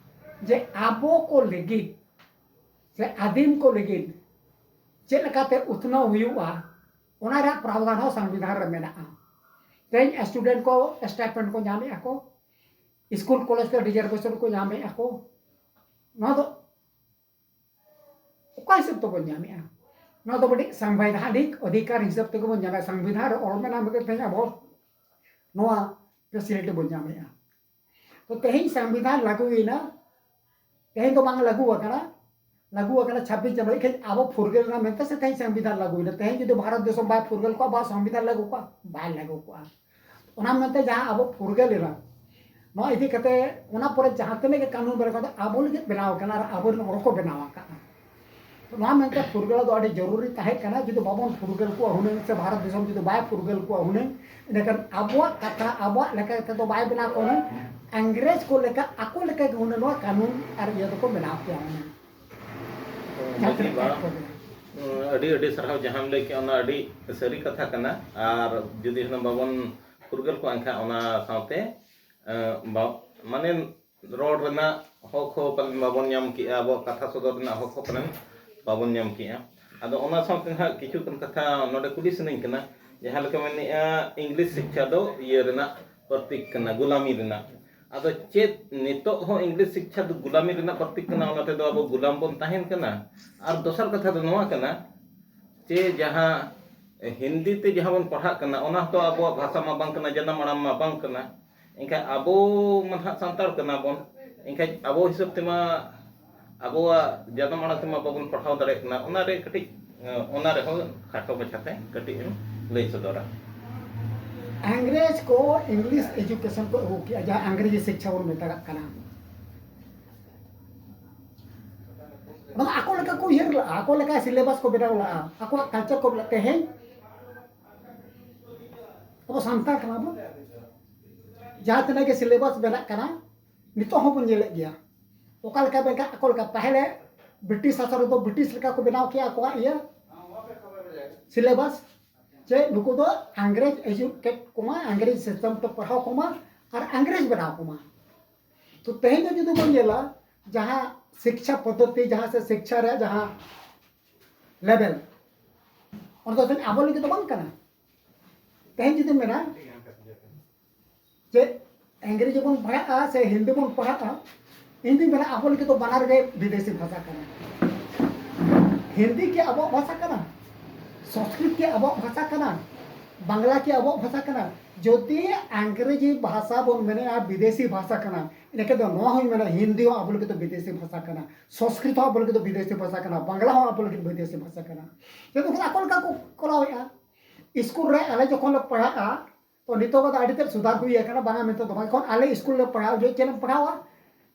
ᱡᱮ ᱟᱵᱚ ᱠᱚ ᱞᱟᱹᱜᱤᱫ ᱥᱮ ᱟᱹᱫᱤᱢ ᱠᱚ ᱞᱟᱹᱜᱤᱫ ᱪᱮᱫ ᱞᱮᱠᱟᱛᱮ ᱩᱛᱱᱟᱹᱣ ᱦᱩᱭᱩᱜᱼᱟ, ᱚᱱᱟ ᱨᱮᱭᱟᱜ ᱯᱨᱟᱣᱫᱷᱟᱱ ᱦᱚᱸ ᱥᱚᱝᱵᱤᱫᱷᱟᱱ ᱨᱮ ᱢᱮᱱᱟᱜᱼᱟ᱾ ᱛᱮᱦᱮᱧ ᱥᱴᱩᱰᱮᱱᱴ ᱠᱚ ᱥᱴᱟᱭᱯᱮᱱᱰ ᱠᱚ ᱧᱟᱢᱮᱫᱼᱟ ᱠᱚ, ᱥᱠᱩᱞ ᱠᱚᱞᱮᱡᱽ ᱛᱮ ᱨᱤᱡᱟᱨᱵᱷᱮᱥᱚᱱ ᱠᱚ ᱧᱟᱢᱮᱫᱼᱟ ᱠᱚ᱾ ᱱᱚᱣᱟ ᱫᱚ ᱚᱠᱟ ᱦᱤᱥᱟᱹᱵ ᱛᱮᱵᱚᱱ ᱧᱟᱢᱮᱫᱼᱟ? ᱱᱚᱣᱟ ᱫᱚ ᱢᱤᱫᱴᱤᱡ ᱥᱟᱝᱵᱤᱫᱷᱟᱱᱤᱠ ᱚᱫᱷᱤᱠᱟᱨ ᱦᱤᱥᱟᱹᱵ ᱛᱮᱜᱮ ᱵᱚᱱ ᱧᱟᱢᱮᱫᱼᱟ᱾ ᱥᱚᱝᱵᱤᱫᱷᱟᱱ ᱨᱮ ᱚᱞ ᱢᱮᱱᱟᱜ ᱢᱮᱱᱛᱮ ᱛᱮᱦᱮᱧ ᱟᱵᱚ ᱱᱚᱣᱟ ᱯᱷᱮᱥᱤᱞᱤᱴᱤ ᱵᱚᱱ ᱧᱟᱢᱮᱫᱼᱟ᱾ ᱛᱮᱦᱮᱧ ᱥᱚᱝᱵᱤᱫᱷᱟᱱ ᱞᱟᱹᱜᱩᱭᱮᱱᱟ, ᱛᱮᱦᱮᱧ ᱫᱚ ᱵᱟᱝ ᱞᱟᱹᱜᱩ ᱟᱠᱟᱱᱟ, ᱞᱟᱹᱜᱩ ᱟᱠᱟᱱᱟ ᱪᱷᱟᱵᱵᱤᱥ ᱡᱟᱱᱩᱣᱟᱨᱤ᱾ ᱮᱱᱠᱷᱟᱱ ᱟᱵᱚ ᱯᱷᱩᱨᱜᱟᱹᱞ ᱮᱱᱟ ᱢᱮᱱᱛᱮ ᱥᱮ ᱛᱮᱦᱮᱧ ᱥᱚᱝᱵᱤᱫᱷᱟᱱ ᱞᱟᱹᱜᱩᱭᱮᱱᱟ? ᱛᱮᱦᱮᱧ ᱡᱩᱫᱤ ᱵᱷᱟᱨᱚᱛ ᱫᱤᱥᱚᱢ ᱵᱟᱭ ᱯᱷᱩᱨᱜᱟᱹᱞ ᱠᱚᱜᱼᱟ, ᱟᱵᱚᱣᱟᱜ ᱥᱚᱝᱵᱤᱫᱷᱟᱱ ᱞᱟᱹᱜᱩ ᱠᱚᱜᱼᱟ? ᱵᱟᱭ ᱞᱟᱹᱜᱩ ᱠᱚᱜᱼᱟ᱾ ᱚᱱᱟ ᱢᱮᱱᱛᱮ ᱡᱟᱦᱟᱸ ᱟᱵᱚ ᱯᱷᱩᱨᱜᱟᱹᱞ ᱮᱱᱟ, ᱱᱚᱣᱟ ᱤᱫᱤ ᱠᱟᱛᱮ ᱚᱱᱟ ᱯᱚᱨᱮ ᱡᱟᱦᱟᱸ ᱛᱤᱱᱟᱹᱜ ᱜᱮ ᱠᱟᱹᱱᱩᱱ ᱵᱮᱱᱟᱣ ᱠᱟᱱᱟ, ᱟᱵᱚ ᱞᱟᱹᱜᱤᱫ ᱵᱮᱱᱟᱣ ᱟᱠᱟᱱᱟ ᱟᱨ ᱟᱵᱚᱨᱮᱱ ᱦᱚᱲ ᱠᱚ ᱵᱮᱱᱟᱣ ᱟᱠᱟᱫᱼᱟ᱾ ᱱᱚᱣᱟ ᱢᱮᱱᱛᱮ ᱯᱷᱩᱨᱜᱟᱹᱞ ᱫᱚ ᱟᱹᱰᱤ ᱡᱚᱨᱩᱨᱤ ᱛᱟᱦᱮᱸ ᱠᱟᱱᱟ᱾ ᱡᱩᱫᱤ ᱵᱟᱵᱚᱱ ᱯᱷᱩᱨᱜᱟᱹᱞ ᱠᱚᱜᱼᱟ ᱦᱩᱱᱟᱹᱝ, ᱥᱮ ᱵᱷᱟᱨᱚᱛ ᱫᱤᱥᱚᱢ ᱡᱩᱫᱤ ᱵᱟᱭ ᱯᱷᱩᱨᱜᱟᱹᱞ ᱠᱚᱜᱼᱟ ᱦᱩᱱᱟᱹᱝ, ᱤᱱᱟᱹᱠᱷᱟᱱ ᱟᱵᱚᱣᱟᱜ ᱠᱟᱛᱷᱟ ᱟᱵᱚᱣᱟᱜ ᱞᱮᱠᱟ ᱠᱟᱛᱮ ᱫᱚ ᱵᱟᱭ ᱵᱮᱱᱟᱣ ᱠᱚᱜᱼᱟ ᱦᱩᱱᱟᱹᱝ᱾ ᱤᱝᱨᱮᱡᱽ ᱠᱚ ᱞᱮᱠᱟ, ᱟᱠᱚ ᱞᱮᱠᱟ ᱜᱮ ᱦᱩᱱᱟᱹᱝ ᱱᱚᱣᱟ ᱠᱟᱹᱱᱩᱱ ᱟᱨ ᱤᱭᱟᱹ ᱫᱚᱠᱚ ᱵᱮᱱᱟᱣ ᱠᱮᱭᱟ ᱦᱩᱱᱟᱹᱝ᱾ ᱡᱟᱦᱟᱸ ᱢᱟᱹᱡᱷᱤ ᱛᱤᱱᱟᱹᱜ ᱵᱟ, ᱠᱚ ᱵᱮᱱᱟᱣ᱾ ᱩᱸ, ᱟᱹᱰᱤ ᱟᱹᱰᱤ ᱥᱟᱨᱦᱟᱣ ᱡᱟᱦᱟᱸᱢ ᱞᱟᱹᱭ ᱠᱮᱜᱼᱟ, ᱚᱱᱟ ᱟᱹᱰᱤ ᱥᱟᱹᱨᱤ ᱠᱟᱛᱷᱟ ᱠᱟᱱᱟ᱾ ᱟᱨ ᱡᱩᱫᱤ ᱦᱩᱱᱟᱹᱝ ᱵᱟᱵᱚᱱ ᱯᱷᱩᱨᱜᱟᱹᱞ ᱠᱚᱜᱼᱟ, ᱮᱱᱠᱷᱟᱱ ᱚᱱᱟ ᱥᱟᱶᱛᱮ, ᱮᱸ, ᱵᱟ-, ᱢᱟᱱᱮ ᱨᱚᱲ ᱨᱮᱱᱟᱜ ᱦᱚᱠ ᱦᱚᱸ ᱯᱟᱞᱮᱱ ᱵᱟᱵᱚᱱ ᱧᱟᱢ ᱠᱮᱜᱼᱟ, ᱟᱵᱚᱣᱟᱜ ᱠᱟᱛᱷᱟ ᱥᱚᱫᱚᱨ ᱨᱮᱱᱟᱜ ᱦᱚᱠ ᱦᱚᱸ ᱯᱟᱞᱮᱱ ᱵᱟᱵᱚᱱ ᱧᱟᱢ ᱠᱮᱜᱼᱟ᱾ ᱟᱫᱚ ᱚᱱᱟ ᱥᱟᱶᱛᱮ ᱱᱟᱦᱟᱜ ᱠᱤᱪᱷᱩ ᱜᱟᱱ ᱠᱟᱛᱷᱟ ᱱᱚᱰᱮ ᱠᱩᱞᱤ ᱥᱟᱱᱟᱧ ᱠᱟᱱᱟ, ᱡᱟᱦᱟᱸ ᱞᱮᱠᱟ ᱢᱮᱱᱮᱜᱼᱟ, ᱤᱝᱞᱤᱥ ᱥᱤᱠᱠᱷᱟ ᱫᱚ ᱤᱭᱟᱹ ᱨᱮᱱᱟᱜ ᱯᱨᱚᱛᱤᱠ ᱠᱟᱱᱟ, ᱜᱩᱞᱟᱢᱤ ᱨᱮᱱᱟᱜ᱾ ᱟᱫᱚ ᱪᱮᱫ ᱱᱤᱛᱚᱜ ᱦᱚᱸ ᱤᱝᱞᱤᱥ ᱥᱤᱠᱠᱷᱟ ᱫᱚ ᱜᱩᱞᱟᱢᱤ ᱨᱮᱱᱟᱜ ᱯᱨᱚᱛᱤᱠ ᱠᱟᱱᱟ? ᱚᱱᱟ ᱛᱮᱫᱚ ᱟᱵᱚ ᱜᱩᱞᱟᱢ ᱵᱚᱱ ᱛᱟᱦᱮᱱ ᱠᱟᱱᱟ᱾ ᱟᱨ ᱫᱚᱥᱟᱨ ᱠᱟᱛᱷᱟ ᱫᱚ ᱱᱚᱣᱟ ᱠᱟᱱᱟ, ᱪᱮ ᱡᱟᱦᱟᱸ ᱦᱤᱱᱫᱤ ᱛᱮ ᱡᱟᱦᱟᱸ ᱵᱚᱱ ᱯᱟᱲᱦᱟᱜ ᱠᱟᱱᱟ, ᱚᱱᱟ ᱦᱚᱸᱛᱚ ᱟᱵᱚᱣᱟᱜ ᱵᱷᱟᱥᱟ ᱢᱟ ᱵᱟᱝ ᱠᱟᱱᱟ, ᱡᱟᱱᱟᱢ ᱟᱲᱟᱝ ᱢᱟ ᱵᱟᱝ ᱠᱟᱱᱟ᱾ ᱮᱱᱠᱷᱟᱱ ᱟᱵᱚ ᱢᱟ ᱱᱟᱦᱟᱜ ᱥᱟᱱᱛᱟᱲ ᱠᱟᱱᱟ ᱵᱚᱱ, ᱮᱱᱠᱷᱟᱱ ᱟᱵᱚ ᱦᱤᱥᱟᱹᱵ ᱛᱮᱢᱟ ᱟᱵᱚᱣᱟᱜ ᱡᱟᱱᱟᱢ ᱟᱲᱟᱝ ᱛᱮᱢᱟ ᱵᱟᱵᱚᱱ ᱯᱟᱲᱦᱟᱣ ᱫᱟᱲᱮᱭᱟᱜ ᱠᱟᱱᱟ᱾ ᱚᱱᱟ ᱨᱮ ᱠᱟᱹᱴᱤᱡ, ᱚᱱᱟ ᱨᱮᱦᱚᱸ ᱠᱷᱟᱴᱚ ᱢᱟᱪᱷᱟᱛᱮ ᱠᱟᱹᱴᱤᱡ ᱮᱢ ᱞᱟᱹᱭ ᱥᱚᱫᱚᱨᱟ᱾ ᱤᱝᱨᱮᱡᱽ ᱠᱚ ᱤᱝᱞᱤᱥ ᱮᱡᱩᱠᱮᱥᱚᱱ ᱠᱚ ᱟᱹᱜᱩ ᱠᱮᱜᱼᱟ, ᱡᱟᱦᱟᱸ ᱤᱝᱨᱮᱡᱤ ᱥᱤᱠᱠᱷᱟ ᱵᱚᱱ ᱢᱮᱛᱟᱜᱟᱜ ᱠᱟᱱᱟ᱾ ᱚᱱᱟ ᱟᱠᱚ ᱞᱮᱠᱟ ᱠᱚ ᱩᱭᱦᱟᱹᱨ ᱞᱟᱜᱼᱟ, ᱟᱠᱚ ᱞᱮᱠᱟ ᱥᱤᱞᱮᱵᱟᱥ ᱠᱚ ᱵᱮᱱᱟᱣ ᱞᱟᱜᱼᱟ, ᱟᱠᱚᱣᱟᱜ ᱠᱟᱞᱪᱟᱨ ᱠᱚ ᱵᱮᱱᱟᱣ᱾ ᱛᱮᱦᱮᱧ ᱟᱵᱚ ᱥᱟᱱᱛᱟᱲ ᱠᱟᱱᱟ ᱵᱚᱱ, ᱡᱟᱦᱟᱸ ᱛᱤᱱᱟᱹᱜ ᱜᱮ ᱥᱤᱞᱮᱵᱟᱥ ᱵᱮᱱᱟᱜ ᱠᱟᱱᱟ, ᱱᱤᱛᱚᱜ ᱦᱚᱸᱵᱚᱱ ᱧᱮᱞᱮᱫ ᱜᱮᱭᱟ᱾ ᱚᱠᱟ ᱞᱮᱠᱟ ᱢᱮᱱᱠᱷᱟᱱ ᱟᱠᱚ ᱞᱮᱠᱟ ᱯᱟᱹᱦᱤᱞᱮ ᱵᱨᱤᱴᱤᱥ ᱥᱟᱥᱚᱱ ᱨᱮᱫᱚ ᱵᱨᱤᱴᱤᱥ ᱞᱮᱠᱟ ᱠᱚ ᱵᱮᱱᱟᱣ ᱠᱮᱜᱼᱟ ᱟᱠᱚᱣᱟᱜ ᱤᱭᱟᱹ ᱥᱤᱞᱮᱵᱟᱥ, ᱡᱮ ᱱᱩᱠᱩ ᱫᱚ ᱤᱝᱨᱮᱡᱽ ᱮᱡᱩᱠᱮᱴ ᱠᱚᱢᱟ, ᱤᱝᱨᱮᱡᱽ ᱥᱤᱥᱴᱮᱢ ᱛᱮ ᱯᱟᱲᱦᱟᱣ ᱠᱚᱢᱟ ᱟᱨ ᱤᱝᱨᱮᱡᱽ ᱵᱮᱱᱟᱣ ᱠᱚᱢᱟ᱾ ᱛᱚ ᱛᱮᱦᱮᱧ ᱫᱚ ᱡᱩᱫᱤ ᱵᱚᱱ ᱧᱮᱞᱟ, ᱡᱟᱦᱟᱸ ᱥᱤᱠᱪᱷᱟ ᱯᱚᱫᱽᱫᱷᱚᱛᱤ, ᱡᱟᱦᱟᱸ ᱥᱮ ᱥᱤᱠᱪᱷᱟ ᱨᱮᱭᱟᱜ ᱡᱟᱦᱟᱸ ᱞᱮᱵᱮᱞ, ᱚᱱᱟ ᱫᱚ ᱛᱮᱦᱮᱧ ᱟᱵᱚ ᱞᱟᱹᱜᱤᱫ ᱫᱚ ᱵᱟᱝ ᱠᱟᱱᱟ᱾ ᱛᱮᱦᱮᱧ ᱡᱩᱫᱤ ᱢᱮᱱᱟ ᱡᱮ ᱤᱝᱨᱮᱡᱤ ᱵᱚᱱ ᱯᱟᱲᱦᱟᱜᱼᱟ ᱥᱮ ᱦᱤᱱᱫᱤ ᱵᱚᱱ ᱯᱟᱲᱦᱟᱜᱼᱟ, ᱤᱧ ᱫᱩᱧ ᱢᱮᱱᱟ ᱟᱵᱚ ᱞᱟᱹᱜᱤᱫ ᱫᱚ ᱵᱟᱱᱟᱨ ᱜᱮ ᱵᱤᱫᱮᱥᱤ ᱵᱷᱟᱥᱟ ᱠᱟᱱᱟ᱾ ᱦᱤᱱᱫᱤ ᱠᱤ ᱟᱵᱚᱣᱟᱜ ᱵᱷᱟᱥᱟ ᱠᱟᱱᱟ? ᱥᱚᱝᱥᱠᱨᱤᱛ ᱠᱤ ᱟᱵᱚᱣᱟᱜ ᱵᱷᱟᱥᱟ ᱠᱟᱱᱟ? ᱵᱟᱝᱞᱟ ᱠᱤ ᱟᱵᱚᱣᱟᱜ ᱵᱷᱟᱥᱟ ᱠᱟᱱᱟ? ᱡᱩᱫᱤ ᱟᱝᱜᱽᱨᱮᱡᱤ ᱵᱷᱟᱥᱟ ᱵᱚᱱ ᱢᱮᱱᱮᱜᱼᱟ ᱵᱤᱫᱮᱥᱤ ᱵᱷᱟᱥᱟ ᱠᱟᱱᱟ, ᱮᱱᱠᱷᱟᱱ ᱫᱚ ᱱᱚᱣᱟ ᱦᱚᱸᱧ ᱢᱮᱱᱟ ᱦᱤᱱᱫᱤ ᱦᱚᱸ ᱟᱵᱚ ᱞᱟᱹᱜᱤᱫ ᱫᱚ ᱵᱤᱫᱮᱥᱤ ᱵᱷᱟᱥᱟ ᱠᱟᱱᱟ, ᱥᱚᱝᱥᱠᱨᱤᱛ ᱦᱚᱸ ᱟᱵᱚ ᱞᱟᱹᱜᱤᱫ ᱫᱚ ᱵᱤᱫᱮᱥᱤ ᱵᱷᱟᱥᱟ ᱠᱟᱱᱟ, ᱵᱟᱝᱞᱟ ᱦᱚᱸ ᱟᱵᱚ ᱞᱟᱹᱜᱤᱫ ᱵᱤᱫᱮᱥᱤ ᱵᱷᱟᱥᱟ ᱠᱟᱱᱟ᱾ ᱡᱮ ᱱᱩᱠᱩ ᱫᱚ ᱟᱠᱚ ᱞᱮᱠᱟ ᱠᱚ ᱠᱚᱨᱟᱣᱮᱫᱼᱟ᱾ ᱥᱠᱩᱞ ᱨᱮ ᱟᱞᱮ ᱡᱚᱠᱷᱚᱱ ᱞᱮ ᱯᱟᱲᱦᱟᱜᱼᱟ, ᱛᱚ ᱱᱤᱛᱚᱜ ᱫᱚ ᱟᱹᱰᱤ ᱛᱮᱫ ᱥᱩᱫᱷᱟᱨ ᱦᱩᱭ ᱟᱠᱟᱱᱟ, ᱵᱟᱝᱟ ᱢᱮᱱᱛᱮ ᱫᱚ ᱵᱟᱝ᱾ ᱮᱠᱷᱚᱱ ᱟᱞᱮ ᱥᱠᱩᱞ ᱞᱮ ᱯᱟᱲᱦᱟᱣ ᱡᱚᱦᱚᱜ ᱪᱮᱫ ᱮᱢ ᱯᱟᱲᱦᱟᱣᱟ?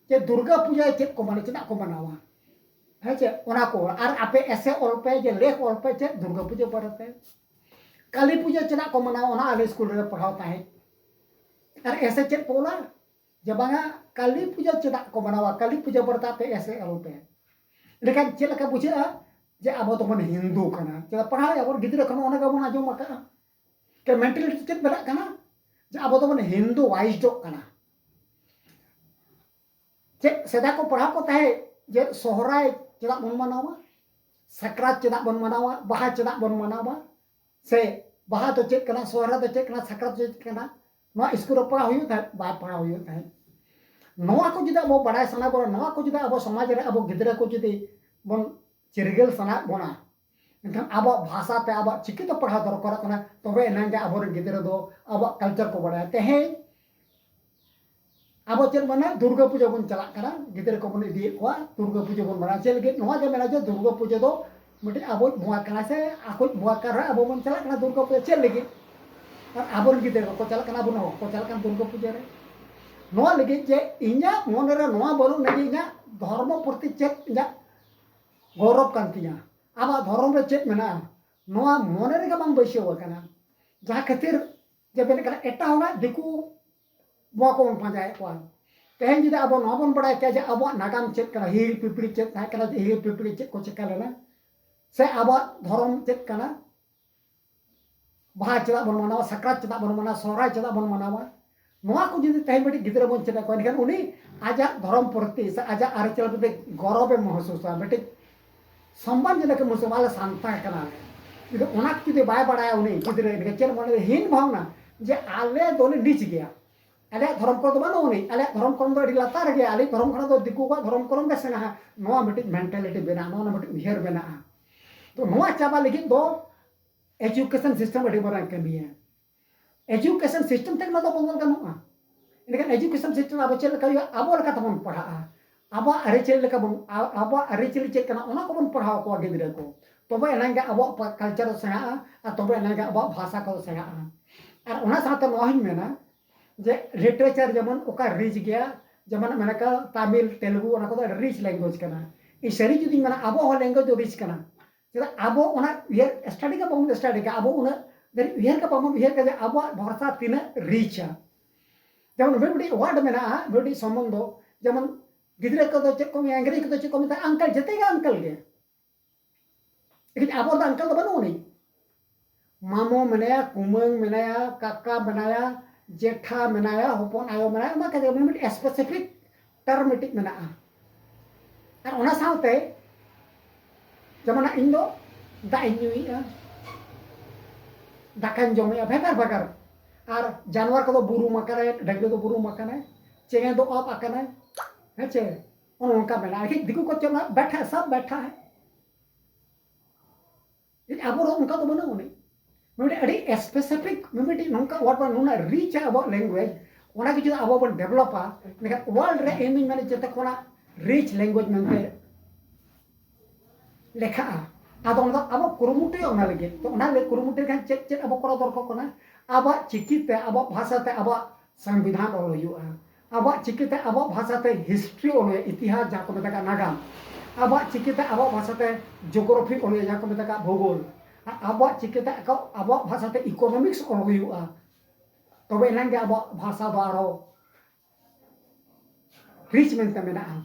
ᱡᱮ ᱫᱩᱨᱜᱟ ᱯᱩᱡᱟᱹ ᱪᱮᱫ ᱠᱚ ᱢᱟᱱᱟᱣ, ᱪᱮᱫᱟᱜ ᱠᱚ ᱢᱟᱱᱟᱣᱟ? ᱦᱮᱸ ᱪᱮ? ᱚᱱᱟ ᱠᱚ᱾ ᱟᱨ ᱟᱯᱮ ᱮᱥᱮ ᱚᱞ ᱯᱮ, ᱡᱮ ᱞᱮᱠᱷ ᱚᱞ ᱯᱮ ᱪᱮᱫ ᱫᱩᱨᱜᱟ ᱯᱩᱡᱟᱹ ᱵᱟᱨᱮᱛᱮ᱾ ᱠᱟᱹᱞᱤ ᱯᱩᱡᱟᱹ ᱪᱮᱫᱟᱜ ᱠᱚ ᱢᱟᱱᱟᱣᱟ? ᱚᱱᱟ ᱟᱞᱮ ᱥᱠᱩᱞ ᱨᱮ ᱯᱟᱲᱦᱟᱣ ᱛᱟᱦᱮᱸᱫ᱾ ᱟᱨ ᱮᱥᱮ ᱪᱮᱫ ᱠᱚ ᱚᱞᱟ? ᱡᱮ ᱵᱟᱝᱟ, ᱠᱟᱹᱞᱤ ᱯᱩᱡᱟᱹ ᱪᱮᱫᱟᱜ ᱠᱚ ᱢᱟᱱᱟᱣᱟ? ᱠᱟᱹᱞᱤ ᱯᱩᱡᱟᱹ ᱵᱟᱨᱮᱛᱮ ᱟᱯᱮ ᱮᱥᱮ ᱚᱞ ᱯᱮ᱾ ᱮᱸᱰᱮᱠᱷᱟᱱ ᱪᱮᱫ ᱞᱮᱠᱟ ᱵᱩᱡᱷᱟᱹᱜᱼᱟ ᱡᱮ ᱟᱵᱚ ᱫᱚᱵᱚᱱ ᱦᱤᱱᱫᱩ ᱠᱟᱱᱟ? ᱪᱮᱫᱟᱜ ᱯᱟᱲᱦᱟᱣᱮᱫᱼᱟ ᱵᱚᱱ, ᱜᱤᱫᱽᱨᱟᱹ ᱠᱷᱚᱱ ᱚᱱᱟ ᱜᱮᱵᱚᱱ ᱟᱸᱡᱚᱢ ᱟᱠᱟᱫᱼᱟ᱾ ᱢᱮᱱᱴᱟᱞᱤᱴᱤ ᱪᱮᱫ ᱵᱮᱱᱟᱜ ᱠᱟᱱᱟ? ᱡᱮ ᱟᱵᱚ ᱫᱚᱵᱚᱱ ᱦᱤᱱᱫᱩᱣᱟᱭᱤᱡᱚᱜ ᱠᱟᱱᱟ᱾ ᱪᱮᱫ ᱥᱮᱫᱟᱭ ᱠᱚ ᱯᱟᱲᱦᱟᱣ ᱠᱚ ᱛᱟᱦᱮᱸᱫ ᱡᱮ ᱥᱚᱦᱨᱟᱭ ᱪᱮᱫᱟᱜ ᱵᱚᱱ ᱢᱟᱱᱟᱣᱟ, ᱥᱟᱠᱨᱟᱛ ᱪᱮᱫᱟᱜ ᱵᱚᱱ ᱢᱟᱱᱟᱣᱟ, ᱵᱟᱦᱟ ᱪᱮᱫᱟᱜ ᱵᱚᱱ ᱢᱟᱱᱟᱣᱟ, ᱥᱮ ᱵᱟᱦᱟ ᱫᱚ ᱪᱮᱫ ᱠᱟᱱᱟ, ᱥᱚᱦᱨᱟᱭ ᱫᱚ ᱪᱮᱫ ᱠᱟᱱᱟ, ᱥᱟᱠᱨᱟᱛ ᱫᱚ ᱪᱮᱫ ᱠᱟᱱᱟ? ᱱᱚᱣᱟ ᱥᱠᱩᱞ ᱨᱮ ᱯᱟᱲᱦᱟᱣ ᱦᱩᱭᱩᱜ ᱛᱟᱦᱮᱸᱫ? ᱵᱟᱭ ᱯᱟᱲᱦᱟᱣ ᱦᱩᱭᱩᱜ ᱛᱟᱦᱮᱸᱫ᱾ ᱱᱚᱣᱟ ᱠᱚ ᱡᱩᱫᱤ ᱟᱵᱚ ᱵᱟᱲᱟᱭ ᱥᱟᱱᱟ ᱵᱚᱱᱟ, ᱱᱚᱣᱟ ᱠᱚ ᱡᱩᱫᱤ ᱟᱵᱚ ᱥᱚᱢᱟᱡᱽ ᱨᱮ ᱟᱵᱚ ᱜᱤᱫᱽᱨᱟᱹ ᱠᱚ ᱡᱩᱫᱤ ᱵᱚᱱ ᱪᱤᱨᱜᱟᱹᱞ ᱥᱟᱱᱟᱭᱮᱫ ᱵᱚᱱᱟ, ᱮᱱᱠᱷᱟᱱ ᱟᱵᱚᱣᱟᱜ ᱵᱷᱟᱥᱟ ᱛᱮ, ᱟᱵᱚᱣᱟᱜ ᱪᱤᱠᱤ ᱛᱮ ᱯᱟᱲᱦᱟᱣ ᱫᱚᱨᱠᱟᱨᱚᱜ ᱠᱟᱱᱟ, ᱛᱚᱵᱮ ᱮᱱᱟᱝ ᱜᱮ ᱟᱵᱚᱨᱮᱱ ᱜᱤᱫᱽᱨᱟᱹ ᱫᱚ ᱟᱵᱚᱣᱟᱜ ᱠᱟᱞᱪᱟᱨ ᱠᱚ ᱵᱟᱲᱟᱭᱟ᱾ ᱛᱮᱦᱮᱧ ᱟᱵᱚ ᱪᱮᱫ ᱢᱟᱱᱮ ᱫᱩᱨᱜᱟᱹ ᱯᱩᱡᱟᱹ ᱵᱚᱱ ᱪᱟᱞᱟᱜ ᱠᱟᱱᱟ, ᱜᱤᱫᱽᱨᱟᱹ ᱠᱚᱵᱚᱱ ᱤᱫᱤᱭᱮᱫ ᱠᱚᱣᱟ, ᱫᱩᱨᱜᱟᱹ ᱯᱩᱡᱟᱹ ᱵᱚᱱ ᱢᱟᱱᱟᱣᱟ᱾ ᱪᱮᱫ ᱞᱟᱹᱜᱤᱫ? ᱱᱚᱣᱟ ᱜᱮ ᱢᱮᱱᱟ ᱡᱮ ᱫᱩᱨᱜᱟᱹ ᱯᱩᱡᱟᱹ ᱫᱚ ᱢᱤᱫᱴᱤᱡ ᱟᱵᱚᱭᱤᱡ ᱵᱚᱸᱜᱟ ᱠᱟᱱᱟᱭ, ᱥᱮ ᱟᱠᱚᱭᱤᱡ ᱵᱚᱸᱜᱟ ᱠᱟᱱ ᱨᱮᱦᱚᱸ ᱟᱵᱚ ᱵᱚᱱ ᱪᱟᱞᱟᱜ ᱠᱟᱱᱟ ᱫᱩᱨᱜᱟᱹ ᱯᱩᱡᱟᱹ᱾ ᱪᱮᱫ ᱞᱟᱹᱜᱤᱫ? ᱟᱨ ᱟᱵᱚᱨᱮᱱ ᱜᱤᱫᱽᱨᱟᱹ ᱠᱚᱠᱚ ᱪᱟᱞᱟᱜ ᱠᱟᱱᱟ, ᱟᱵᱚ ᱦᱚᱸ ᱠᱚ ᱪᱟᱞᱟᱜ ᱠᱟᱱᱟ ᱫᱩᱨᱜᱟᱹ ᱯᱩᱡᱟᱹ ᱨᱮ᱾ ᱱᱚᱣᱟ ᱞᱟᱹᱜᱤᱫ ᱡᱮ ᱤᱧᱟᱹᱜ ᱢᱚᱱᱮ ᱨᱮ ᱱᱚᱣᱟ ᱵᱟᱹᱱᱩᱜ ᱞᱟᱹᱜᱤᱫ ᱤᱧᱟᱹᱜ ᱫᱷᱚᱨᱢᱚ ᱯᱨᱚᱛᱤ ᱪᱮᱫ ᱤᱧᱟᱹᱜ ᱜᱚᱨᱚᱵᱽ ᱠᱟᱱ ᱛᱤᱧᱟ, ᱟᱢᱟᱜ ᱫᱷᱚᱨᱚᱢ ᱨᱮ ᱪᱮᱫ ᱢᱮᱱᱟᱜᱼᱟ, ᱱᱚᱣᱟ ᱢᱚᱱᱮ ᱨᱮᱜᱮ ᱵᱟᱝ ᱵᱟᱹᱭᱥᱟᱹᱣ ᱟᱠᱟᱱᱟ᱾ ᱡᱟᱦᱟᱸ ᱠᱷᱟᱹᱛᱤᱨ ᱡᱮ ᱢᱮᱱ ᱠᱟᱱᱟ ᱮᱴᱟᱜ ᱦᱚᱲᱟᱜ ᱫᱤᱠᱩ ᱵᱚᱸᱜᱟ ᱠᱚᱵᱚᱱ ᱯᱟᱸᱡᱟᱭᱮᱫ ᱠᱚᱣᱟ᱾ ᱛᱮᱦᱮᱧ ᱡᱩᱫᱤ ᱟᱵᱚ ᱱᱚᱣᱟ ᱵᱚᱱ ᱵᱟᱲᱟᱭ ᱠᱮᱭᱟ ᱡᱮ ᱟᱵᱚᱣᱟᱜ ᱱᱟᱜᱟᱢ ᱪᱮᱫ ᱠᱟᱱᱟ, ᱦᱤᱦᱤᱲᱤ ᱯᱤᱯᱤᱲᱤ ᱪᱮᱫ ᱛᱟᱦᱮᱸ ᱠᱟᱱᱟ, ᱦᱤᱦᱤᱲᱤ ᱯᱤᱯᱤᱲᱤ ᱪᱮᱫ ᱠᱚ ᱪᱮᱠᱟ ᱞᱮᱱᱟ, ᱥᱮ ᱟᱵᱚᱣᱟᱜ ᱫᱷᱚᱨᱚᱢ ᱪᱮᱫ ᱠᱟᱱᱟ, ᱵᱟᱦᱟ ᱪᱮᱫᱟᱜ ᱵᱚᱱ ᱢᱟᱱᱟᱣᱟ, ᱥᱟᱠᱨᱟᱛ ᱪᱮᱫᱟᱜ ᱵᱚᱱ ᱢᱟᱱᱟᱣᱟ, ᱥᱚᱦᱨᱟᱭ ᱪᱮᱫᱟᱜ ᱵᱚᱱ ᱢᱟᱱᱟᱣᱟ, ᱱᱚᱣᱟ ᱠᱚ ᱡᱩᱫᱤ ᱛᱮᱦᱮᱧ ᱢᱤᱫᱴᱤᱡ ᱜᱤᱫᱽᱨᱟᱹ ᱵᱚᱱ ᱪᱮᱫ ᱟᱠᱚᱣᱟ, ᱮᱱᱠᱷᱟᱱ ᱩᱱᱤ ᱟᱡᱟᱜ ᱫᱷᱚᱨᱚᱢ ᱯᱨᱚᱛᱤ ᱥᱮ ᱟᱡᱟᱜ ᱟᱹᱨᱤᱪᱟᱹᱞᱤ ᱯᱨᱚᱛᱤ ᱜᱚᱨᱚᱵᱮ ᱢᱚᱦᱥᱩᱥᱟ, ᱢᱤᱫᱴᱤᱡ ᱥᱚᱢᱢᱟᱱ ᱡᱮᱱᱚ ᱠᱚ ᱢᱚᱦᱥᱩᱥᱟ, "ᱟᱞᱮ ᱥᱟᱱᱛᱟᱲ ᱠᱟᱱᱟᱞᱮ᱾" ᱡᱩᱫᱤ ᱚᱱᱟ ᱠᱚ ᱡᱩᱫᱤ ᱵᱟᱭ ᱵᱟᱲᱟᱭᱟ ᱩᱱᱤ ᱜᱤᱫᱽᱨᱟᱹ, ᱮᱱᱠᱷᱟᱱ ᱪᱮᱫ ᱢᱚᱱᱮ ᱨᱮ ᱦᱤᱱ ᱵᱷᱟᱵᱽᱱᱟ ᱡᱮ ᱟᱞᱮ ᱫᱚᱞᱮ ᱱᱤᱪ ᱜᱮᱭᱟ, ᱟᱞᱮᱭᱟᱜ ᱫᱷᱚᱨᱚᱢ ᱠᱚᱨᱚᱢ ᱫᱚ ᱵᱟᱹᱱᱩᱜ ᱟᱹᱱᱤᱡ, ᱟᱞᱮᱭᱟᱜ ᱫᱷᱚᱨᱚᱢ ᱠᱚᱨᱚᱢ ᱫᱚ ᱟᱹᱰᱤ ᱞᱟᱛᱟᱨ ᱨᱮᱜᱮ, ᱟᱞᱮᱭᱟᱜ ᱫᱷᱚᱨᱚᱢ ᱠᱷᱚᱱᱟᱜ ᱫᱚ ᱫᱤᱠᱩ ᱠᱚᱣᱟᱜ ᱫᱷᱚᱨᱚᱢ ᱠᱚᱨᱚᱢ ᱜᱮ ᱥᱮᱬᱟᱦᱟ, ᱱᱚᱣᱟ ᱢᱤᱫᱴᱤᱡ ᱢᱮᱱᱴᱟᱞᱤᱴᱤ ᱵᱮᱱᱟᱜᱼᱟ, ᱱᱚᱣᱟ ᱢᱤᱫᱴᱤᱡ ᱩᱭᱦᱟᱹᱨ ᱵᱮᱱᱟᱜᱼᱟ᱾ ᱛᱚ ᱱᱚᱣᱟ ᱪᱟᱵᱟ ᱞᱟᱹᱜᱤᱫ ᱫᱚ ᱮᱡᱩᱠᱮᱥᱚᱱ ᱥᱤᱥᱴᱮᱢ ᱟᱹᱰᱤ ᱢᱟᱨᱟᱝ ᱠᱟᱹᱢᱤᱭᱟ᱾ ᱮᱡᱩᱠᱮᱥᱚᱱ ᱥᱤᱥᱴᱮᱢ ᱛᱮ ᱱᱚᱣᱟ ᱫᱚ ᱵᱚᱫᱚᱞ ᱜᱟᱱᱚᱜᱼᱟ᱾ ᱮᱸᱰᱮᱠᱷᱟᱱ ᱮᱡᱩᱠᱮᱥᱚᱱ ᱥᱤᱥᱴᱮᱢ ᱟᱵᱚ ᱪᱮᱫ ᱞᱮᱠᱟ ᱦᱩᱭᱩᱜᱼᱟ? ᱟᱵᱚ ᱞᱮᱠᱟ ᱛᱮᱵᱚᱱ ᱯᱟᱲᱦᱟᱜᱼᱟ, ᱟᱵᱚᱣᱟᱜ ᱟᱹᱨᱤᱪᱟᱹᱞᱤ ᱞᱮᱠᱟ ᱵᱚᱱ, ᱟ-, ᱟᱵᱚᱣᱟᱜ ᱟᱹᱨᱤᱪᱟᱹᱞᱤ ᱪᱮᱫ ᱠᱟᱱᱟ ᱚᱱᱟ ᱠᱚᱵᱚᱱ ᱯᱟᱲᱦᱟᱣ ᱠᱚᱣᱟ ᱜᱤᱫᱽᱨᱟᱹ ᱠᱚ, ᱛᱚᱵᱮ ᱮᱱᱟᱝ ᱜᱮ ᱟᱵᱚᱣᱟᱜ ᱯᱟ-, ᱠᱟᱞᱪᱟᱨ ᱦᱚᱸ ᱥᱮᱬᱟᱜᱼᱟ ᱟᱨ ᱛᱚᱵᱮ ᱮᱱᱟᱝ ᱜᱮ ᱟᱵᱚᱣᱟᱜ ᱵᱷᱟᱥᱟ ᱠᱚ ᱥᱮᱬᱟᱜᱼᱟ᱾ ᱟᱨ ᱚᱱᱟ ᱥᱟᱶᱛᱮ ᱱᱚᱣᱟ ᱦᱚᱸᱧ ᱢᱮᱱᱟ ᱡᱮ ᱞᱤᱴᱟᱨᱮᱪᱟᱨ ᱡᱮᱢᱚᱱ ᱚᱠᱟ ᱨᱤᱪ ᱜᱮᱭᱟ, ᱡᱮᱢᱚᱱ ᱢᱮᱱᱟᱠᱟ ᱛᱟᱢᱤᱞ, ᱛᱮᱞᱮᱜᱩ, ᱚᱱᱟ ᱠᱚᱫᱚ ᱟᱹᱰᱤ ᱨᱤᱪ ᱞᱮᱝᱜᱩᱭᱮᱡᱽ ᱠᱟᱱᱟ᱾ ᱤᱧ ᱥᱟᱹᱨᱤ ᱡᱩᱫᱤᱧ ᱢᱮᱱᱟ, ᱟᱵᱚ ᱦᱚᱸ ᱞᱮᱝᱜᱩᱭᱮᱡᱽ ᱫᱚ ᱨᱤᱪ ᱠᱟᱱᱟ᱾ ᱪᱮᱫᱟᱜ ᱟᱵᱚ ᱚᱱᱟ ᱩᱭᱦᱟᱹᱨ ᱥᱴᱟᱰᱤ ᱜᱮ ᱵᱟᱵᱚᱱ ᱥᱴᱟᱰᱤ ᱠᱟᱜᱼᱟ, ᱟᱵᱚ ᱩᱱᱟᱹᱜ ᱫᱷᱟᱹᱨᱤᱡ ᱩᱭᱦᱟᱹᱨ ᱜᱮ ᱵᱟᱵᱚᱱ ᱩᱭᱦᱟᱹᱨ ᱠᱟᱜᱼᱟ ᱡᱮ ᱟᱵᱚᱣᱟᱜ ᱵᱷᱟᱥᱟ ᱛᱤᱱᱟᱹᱜ ᱨᱤᱪᱟ᱾ ᱡᱮᱢᱚᱱ ᱢᱤᱫᱴᱤᱡ ᱣᱟᱨᱰ ᱢᱮᱱᱟᱜᱼᱟ, ᱢᱤᱫᱴᱤᱡ ᱥᱚᱢᱵᱚᱱᱫᱷᱚ, ᱡᱮᱢᱚᱱ ᱜᱤᱫᱽᱨᱟᱹ ᱠᱚᱫᱚ ᱪᱮᱫ ᱠᱚ ᱢᱮᱱᱟ, ᱤᱝᱨᱮᱡᱤ ᱠᱚᱫᱚ ᱪᱮᱫ ᱠᱚ ᱢᱮᱛᱟᱜᱼᱟ? ᱟᱝᱠᱟᱞ, ᱡᱮᱛᱮ ᱜᱮ ᱟᱝᱠᱟᱞ ᱜᱮ᱾ ᱞᱮᱠᱤᱱ ᱟᱵᱚ ᱫᱚ ᱟᱝᱠᱟᱞ ᱫᱚ ᱵᱟᱹᱱᱩᱜ ᱟᱹᱱᱤᱡ᱾ ᱢᱟᱢᱚ ᱢᱮᱱᱟᱭᱟ, ᱠᱩᱢᱟᱹᱝ ᱢᱮᱱᱟᱭᱟ, ᱠᱟᱠᱟ ᱢᱮᱱᱟᱭᱟ, ᱡᱮᱴᱷᱟ ᱢᱮᱱᱟᱭᱟ, ᱦᱚᱯᱚᱱ ᱟᱭᱳ ᱢᱮᱱᱟᱭᱟ, ᱚᱱᱟ ᱠᱟᱛᱮ ᱢᱤᱫ ᱥᱯᱮᱥᱤᱯᱷᱤᱠ ᱴᱟᱨᱢ ᱢᱤᱫᱴᱤᱡ ᱢᱮᱱᱟᱜᱼᱟ᱾ ᱟᱨ ᱚᱱᱟ ᱥᱟᱶᱛᱮ ᱡᱮᱢᱚᱱ ᱤᱧ ᱫᱚ ᱫᱟᱜ ᱤᱧ ᱧᱩᱭᱮᱫᱼᱟ, ᱫᱟᱠᱟᱧ ᱡᱚᱢᱮᱫᱼᱟ, ᱵᱷᱮᱜᱟᱨ ᱵᱷᱮᱜᱟᱨ᱾ ᱟᱨ ᱡᱟᱱᱣᱟᱨ ᱠᱚᱫᱚ ᱵᱩᱨᱩᱢ ᱟᱠᱟᱱᱟᱭ, ᱰᱟᱹᱝᱨᱤ ᱫᱚ ᱵᱩᱨᱩᱢ ᱟᱠᱟᱱᱟᱭ, ᱪᱮᱬᱮ ᱫᱚ ᱚᱯ ᱟᱠᱟᱱᱟᱭ, ᱦᱮᱸ ᱪᱮ? ᱚᱱᱮ ᱚᱱᱠᱟ ᱢᱮᱱᱟᱜᱼᱟ᱾ ᱮᱱᱠᱷᱟᱱ ᱫᱤᱠᱩ ᱠᱚ ᱪᱮᱫ ᱚᱱᱟ ᱵᱮᱴᱷᱟ, ᱥᱟᱵ ᱵᱮᱴᱷᱟ ᱦᱮᱸ᱾ ᱟᱵᱚ ᱫᱚ ᱚᱱᱠᱟ ᱫᱚ ᱵᱟᱹᱱᱩᱜ ᱟᱹᱱᱤᱡ᱾ ᱢᱤᱫᱴᱤᱡ ᱟᱹᱰᱤ ᱥᱯᱮᱥᱤᱯᱷᱤᱠ, ᱢᱤᱫᱴᱤᱡ ᱱᱚᱝᱠᱟ ᱣᱟᱨᱰ ᱵᱟᱝ, ᱱᱩᱱᱟᱹᱜ ᱨᱤᱪ ᱟᱵᱚᱣᱟᱜ ᱞᱮᱝᱜᱩᱭᱮᱡᱽ, ᱚᱱᱟ ᱜᱮ ᱡᱩᱫᱤ ᱟᱵᱚ ᱵᱚᱱ ᱰᱮᱵᱷᱞᱚᱯᱟ, ᱮᱱᱠᱷᱟᱱ ᱣᱟᱨᱞᱰ ᱨᱮ ᱤᱧ ᱫᱩᱧ ᱢᱮᱱᱟ ᱡᱚᱛᱚ ᱠᱷᱚᱱᱟᱜ ᱨᱤᱪ ᱞᱮᱝᱜᱩᱭᱮᱡᱽ ᱢᱮᱱᱛᱮ ᱞᱮᱠᱷᱟᱜᱼᱟ᱾ ᱟᱫᱚ ᱚᱱᱟ ᱫᱚ ᱟᱵᱚ ᱠᱩᱨᱩᱢᱩᱴᱩᱭᱟ ᱚᱱᱟ ᱞᱟᱹᱜᱤᱫ᱾ ᱛᱚ ᱚᱱᱟ ᱞᱟᱹᱜᱤᱫ ᱠᱩᱨᱩᱢᱩᱴᱩ ᱞᱮᱠᱷᱟᱱ ᱪᱮᱫ ᱪᱮᱫ ᱟᱵᱚ ᱠᱚᱨᱟᱣ ᱫᱚᱨᱠᱟᱨ ᱠᱟᱱᱟ? ᱟᱵᱚᱣᱟᱜ ᱪᱤᱠᱤ ᱛᱮ, ᱟᱵᱚᱣᱟᱜ ᱵᱷᱟᱥᱟ ᱛᱮ ᱟᱵᱚᱣᱟᱜ ᱥᱚᱝᱵᱤᱫᱷᱟᱱ ᱚᱞ ᱦᱩᱭᱩᱜᱼᱟ᱾ ᱟᱵᱚᱣᱟᱜ ᱪᱤᱠᱤ ᱛᱮ ᱟᱵᱚᱣᱟᱜ ᱵᱷᱟᱥᱟ ᱛᱮ ᱦᱤᱥᱴᱨᱤ ᱚᱞ ᱦᱩᱭᱩᱜᱼᱟ, ᱤᱛᱤᱦᱟᱥ ᱡᱟᱦᱟᱸ ᱠᱚ ᱢᱮᱛᱟᱜ ᱠᱟᱱᱟ ᱱᱟᱜᱟᱢ᱾ ᱟᱵᱚᱣᱟᱜ ᱪᱤᱠᱤ ᱛᱮ ᱟᱵᱚᱣᱟᱜ ᱵᱷᱟᱥᱟ ᱛᱮ ᱡᱳᱜᱨᱟᱯᱷᱤ ᱚᱞ ᱦᱩᱭᱩᱜᱼᱟ, ᱡᱟᱦᱟᱸ ᱠᱚ ᱢᱮᱛᱟᱜ ᱠᱟᱱᱟ ᱵᱷᱩᱜᱳᱞ᱾ ᱟᱨ ᱟᱵᱚᱣᱟᱜ ᱪᱤᱠᱤ ᱛᱮ ᱟᱠᱚ-, ᱟᱵᱚᱣᱟᱜ ᱵᱷᱟᱥᱟ ᱛᱮ ᱤᱠᱳᱱᱚᱢᱤᱠᱥ ᱚᱞ ᱦᱩᱭᱩᱜᱼᱟ᱾ ᱛᱚᱵᱮ ᱮᱱᱟᱝ ᱜᱮ ᱟᱵᱚᱣᱟᱜ ᱵᱷᱟᱥᱟ ᱫᱚ ᱟᱨᱦᱚᱸ ᱨᱤᱪ ᱢᱮᱱᱛᱮ ᱢᱮᱱᱟᱜᱼᱟ᱾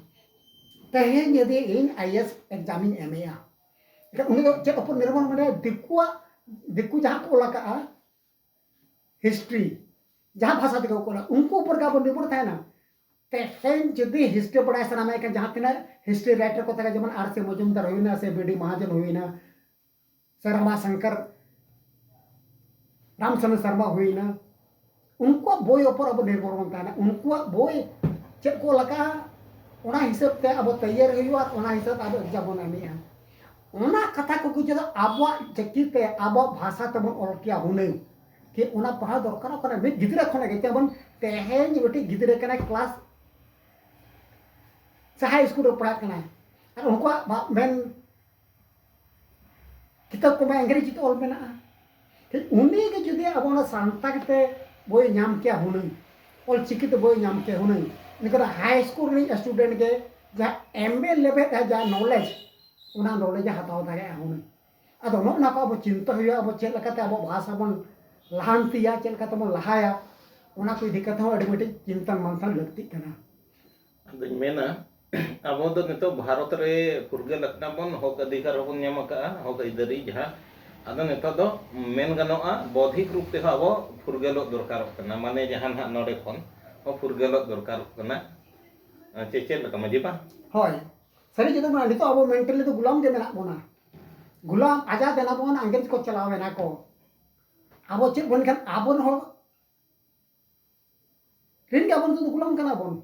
ᱛᱮᱦᱮᱧ ᱡᱩᱫᱤ ᱤᱧ ᱟᱭ ᱮ ᱮᱥ ᱮᱠᱡᱟᱢ ᱤᱧ ᱮᱢᱮᱜᱼᱟ, ᱮᱱᱠᱷᱟᱱ ᱩᱱᱤ ᱫᱚ ᱪᱮᱫ ᱩᱯᱚᱨ ᱱᱤᱨᱵᱷᱚᱨ ᱢᱮᱱᱟᱭᱟ? ᱫᱤᱠᱩᱣᱟᱜ, ᱫᱤᱠᱩ ᱡᱟᱦᱟᱸ ᱠᱚ ᱚᱞ ᱟᱠᱟᱜᱼᱟ ᱦᱤᱥᱴᱨᱤ, ᱡᱟᱦᱟᱸ ᱵᱷᱟᱥᱟ ᱛᱮᱠᱚ ᱚᱞᱟ, ᱩᱱᱠᱩ ᱩᱯᱚᱨ ᱜᱮ ᱟᱵᱚ ᱱᱤᱨᱵᱷᱚᱨ ᱛᱟᱦᱮᱱᱟ᱾ ᱛᱮᱦᱮᱧ ᱡᱩᱫᱤ ᱦᱤᱥᱴᱨᱤ ᱵᱟᱲᱟᱭ ᱥᱟᱱᱟ ᱢᱮ ᱠᱷᱟᱱ, ᱡᱟᱦᱟᱸ ᱛᱤᱱᱟᱹᱜ ᱦᱤᱥᱴᱨᱤ ᱨᱟᱭᱴᱟᱨ ᱠᱚ ᱛᱟᱦᱮᱸ ᱠᱟᱱᱟ, ᱡᱮᱢᱚᱱ ᱟᱨ ᱥᱤ ᱢᱚᱡᱩᱢᱫᱟᱨ ᱦᱩᱭᱱᱟ ᱥᱮ ᱵᱤ ᱰᱤ ᱢᱟᱦᱟᱡᱚᱱ ᱦᱩᱭᱱᱟ, ᱥᱮ ᱨᱟᱢᱟ ᱥᱚᱝᱠᱚᱨ, ᱨᱟᱢᱪᱚᱸᱫᱽᱨᱚ ᱥᱚᱨᱢᱟ ᱦᱩᱭᱱᱟ, ᱩᱱᱠᱩᱣᱟᱜ ᱵᱳᱭ ᱩᱯᱚᱨ ᱟᱵᱚ ᱱᱤᱨᱵᱷᱚᱨ ᱵᱚᱱ ᱛᱟᱦᱮᱱᱟ᱾ ᱩᱱᱠᱩᱣᱟᱜ ᱵᱳᱭ ᱪᱮᱫ ᱠᱚ ᱚᱞ ᱟᱠᱟᱫᱼᱟ, ᱚᱱᱟ ᱦᱤᱥᱟᱹᱵ ᱛᱮ ᱟᱵᱚ ᱛᱮᱭᱟᱨ ᱦᱩᱭᱩᱜᱼᱟ, ᱚᱱᱟ ᱦᱤᱥᱟᱹᱵ ᱛᱮ ᱟᱵᱚ ᱮᱠᱡᱟᱢ ᱵᱚᱱ ᱮᱢᱮᱜᱼᱟ᱾ ᱚᱱᱟ ᱠᱟᱛᱷᱟ ᱠᱚᱜᱮ ᱡᱩᱫᱤ ᱟᱵᱚᱣᱟᱜ ᱪᱤᱠᱤ ᱛᱮ, ᱟᱵᱚᱣᱟᱜ ᱵᱷᱟᱥᱟ ᱛᱮᱵᱚᱱ ᱚᱞ ᱠᱮᱭᱟ ᱦᱩᱱᱟᱹᱝ, ᱠᱤ ᱚᱱᱟ ᱯᱟᱲᱦᱟᱣ ᱫᱚᱨᱠᱟᱨᱚᱜ ᱠᱟᱱᱟ ᱢᱤᱫ ᱜᱤᱫᱽᱨᱟᱹ ᱠᱷᱚᱱᱟᱜ ᱜᱮ᱾ ᱡᱮᱢᱚᱱ ᱛᱮᱦᱮᱧ ᱢᱤᱫᱴᱤᱡ ᱜᱤᱫᱽᱨᱟᱹ ᱠᱟᱱᱟᱭ, ᱠᱞᱟᱥ ᱥᱮ ᱦᱟᱭ ᱥᱠᱩᱞ ᱨᱮ ᱯᱟᱲᱦᱟᱜ ᱠᱟᱱᱟᱭ, ᱟᱨ ᱩᱱᱠᱩᱣᱟᱜ ᱵᱟ- ᱢᱮᱱ ᱠᱤᱛᱟᱹᱵ ᱠᱚᱢᱟ ᱤᱝᱨᱮᱡᱤ ᱛᱮ ᱚᱞ ᱢᱮᱱᱟᱜᱼᱟ᱾ ᱴᱷᱤᱠ ᱩᱱᱤ ᱜᱮ ᱡᱩᱫᱤ ᱟᱵᱚ ᱚᱱᱟ ᱥᱟᱱᱛᱟᱲᱤ ᱛᱮ ᱵᱳᱭ ᱧᱟᱢ ᱠᱮᱭᱟ ᱦᱩᱱᱟᱹᱝ, ᱚᱞ ᱪᱤᱠᱤ ᱛᱮ ᱵᱳᱭ ᱧᱟᱢ ᱠᱮᱭᱟ ᱦᱩᱱᱟᱹᱝ, ᱩᱱᱤ ᱠᱚᱫᱚ ᱦᱟᱭ ᱥᱠᱩᱞ ᱨᱤᱱᱤᱡ ᱥᱴᱩᱰᱮᱱᱴ ᱜᱮ ᱡᱟᱦᱟᱸ ᱮᱢ ᱮ ᱞᱮᱵᱮᱞ ᱨᱮ ᱡᱟᱦᱟᱸ ᱱᱚᱞᱮᱡᱽ, ᱚᱱᱟ ᱱᱚᱞᱮᱡᱽ ᱮ ᱦᱟᱛᱟᱣ ᱫᱟᱲᱮᱭᱟᱜᱼᱟ ᱦᱩᱱᱟᱹᱝ᱾ ᱟᱫᱚ ᱱᱚᱜᱼᱚ ᱱᱚᱣᱟ ᱠᱚ ᱟᱵᱚ ᱪᱤᱱᱛᱟᱹ ᱦᱩᱭᱩᱜᱼᱟ, ᱟᱵᱚ ᱪᱮᱫ ᱞᱮᱠᱟᱛᱮ ᱟᱵᱚ ᱵᱷᱟᱥᱟ ᱵᱚᱱ ᱞᱟᱦᱟᱱᱛᱤᱭᱟ, ᱪᱮᱫ ᱞᱮᱠᱟᱛᱮ ᱵᱚᱱ ᱞᱟᱦᱟᱭᱟ, ᱚᱱᱟ ᱠᱚ ᱤᱫᱤ ᱠᱟᱛᱮ ᱦᱚᱸ ᱟᱹᱰᱤ ᱢᱤᱫᱴᱤᱡ ᱪᱤᱱᱛᱟᱹ ᱢᱟᱱᱛᱷᱟᱱ ᱞᱟᱹᱠᱛᱤᱜ ᱠᱟᱱᱟ᱾ ᱟᱫᱚᱧ ᱢᱮᱱᱟ, ᱟᱵᱚ ᱫᱚ ᱱᱤᱛᱚᱜ ᱵᱷᱟᱨᱚᱛ ᱨᱮ ᱯᱷᱩᱨᱜᱟᱹᱞ ᱟᱠᱟᱱᱟ ᱵᱚᱱ, ᱦᱚᱠ ᱚᱫᱷᱤᱠᱟᱨ ᱦᱚᱸᱵᱚᱱ ᱧᱟᱢ ᱟᱠᱟᱫᱼᱟ, ᱦᱚᱠ ᱟᱹᱭᱫᱟᱹᱨᱤ ᱡᱟᱦᱟᱸ᱾ ᱟᱫᱚ ᱱᱤᱛᱚᱜ ᱫᱚ ᱢᱮᱱ ᱜᱟᱱᱚᱜᱼᱟ, ᱵᱚᱫᱷᱤᱠ ᱨᱩᱯ ᱛᱮᱦᱚᱸ ᱟᱵᱚ ᱯᱷᱩᱨᱜᱟᱹᱞᱚᱜ ᱫᱚᱨᱠᱟᱨᱚᱜ ᱠᱟᱱᱟ, ᱢᱟᱱᱮ ᱡᱟᱦᱟᱸ ᱱᱟᱦᱟᱜ ᱱᱚᱰᱮ ᱠᱷᱚᱱ ᱦᱚᱸ ᱯᱷᱩᱨᱜᱟᱹᱞᱚᱜ ᱫᱚᱨᱠᱟᱨᱚᱜ ᱠᱟᱱᱟ᱾ ᱟᱨ ᱪᱮᱫ, ᱪᱮᱫ ᱞᱮᱠᱟ ᱢᱟᱹᱡᱷᱤ ᱵᱟ? ᱦᱳᱭ, ᱥᱟᱹᱨᱤ ᱡᱩᱫᱤ ᱵᱚᱱ ᱱᱤᱛᱚᱜ ᱟᱵᱚ ᱢᱮᱱᱴᱟᱞᱤ ᱫᱚ ᱜᱩᱞᱟᱢ ᱜᱮ ᱢᱮᱱᱟᱜ ᱵᱚᱱᱟ᱾ ᱜᱩᱞᱟᱢ ᱟᱡᱟᱫ ᱮᱱᱟ ᱵᱚᱱ, ᱟᱝᱜᱨᱮᱡᱽ ᱠᱚ ᱪᱟᱞᱟᱣ ᱮᱱᱟ ᱠᱚ, ᱟᱵᱚ ᱪᱮᱫ ᱵᱚᱱ ᱮᱱᱠᱷᱟᱱ ᱟᱵᱚᱨᱮᱱ ᱦᱚᱲ ᱨᱮᱱ ᱜᱮ ᱟᱵᱚ ᱱᱤᱛᱚᱜ ᱫᱚ ᱜᱩᱞᱟᱢ ᱠᱟᱱᱟ ᱵᱚᱱ᱾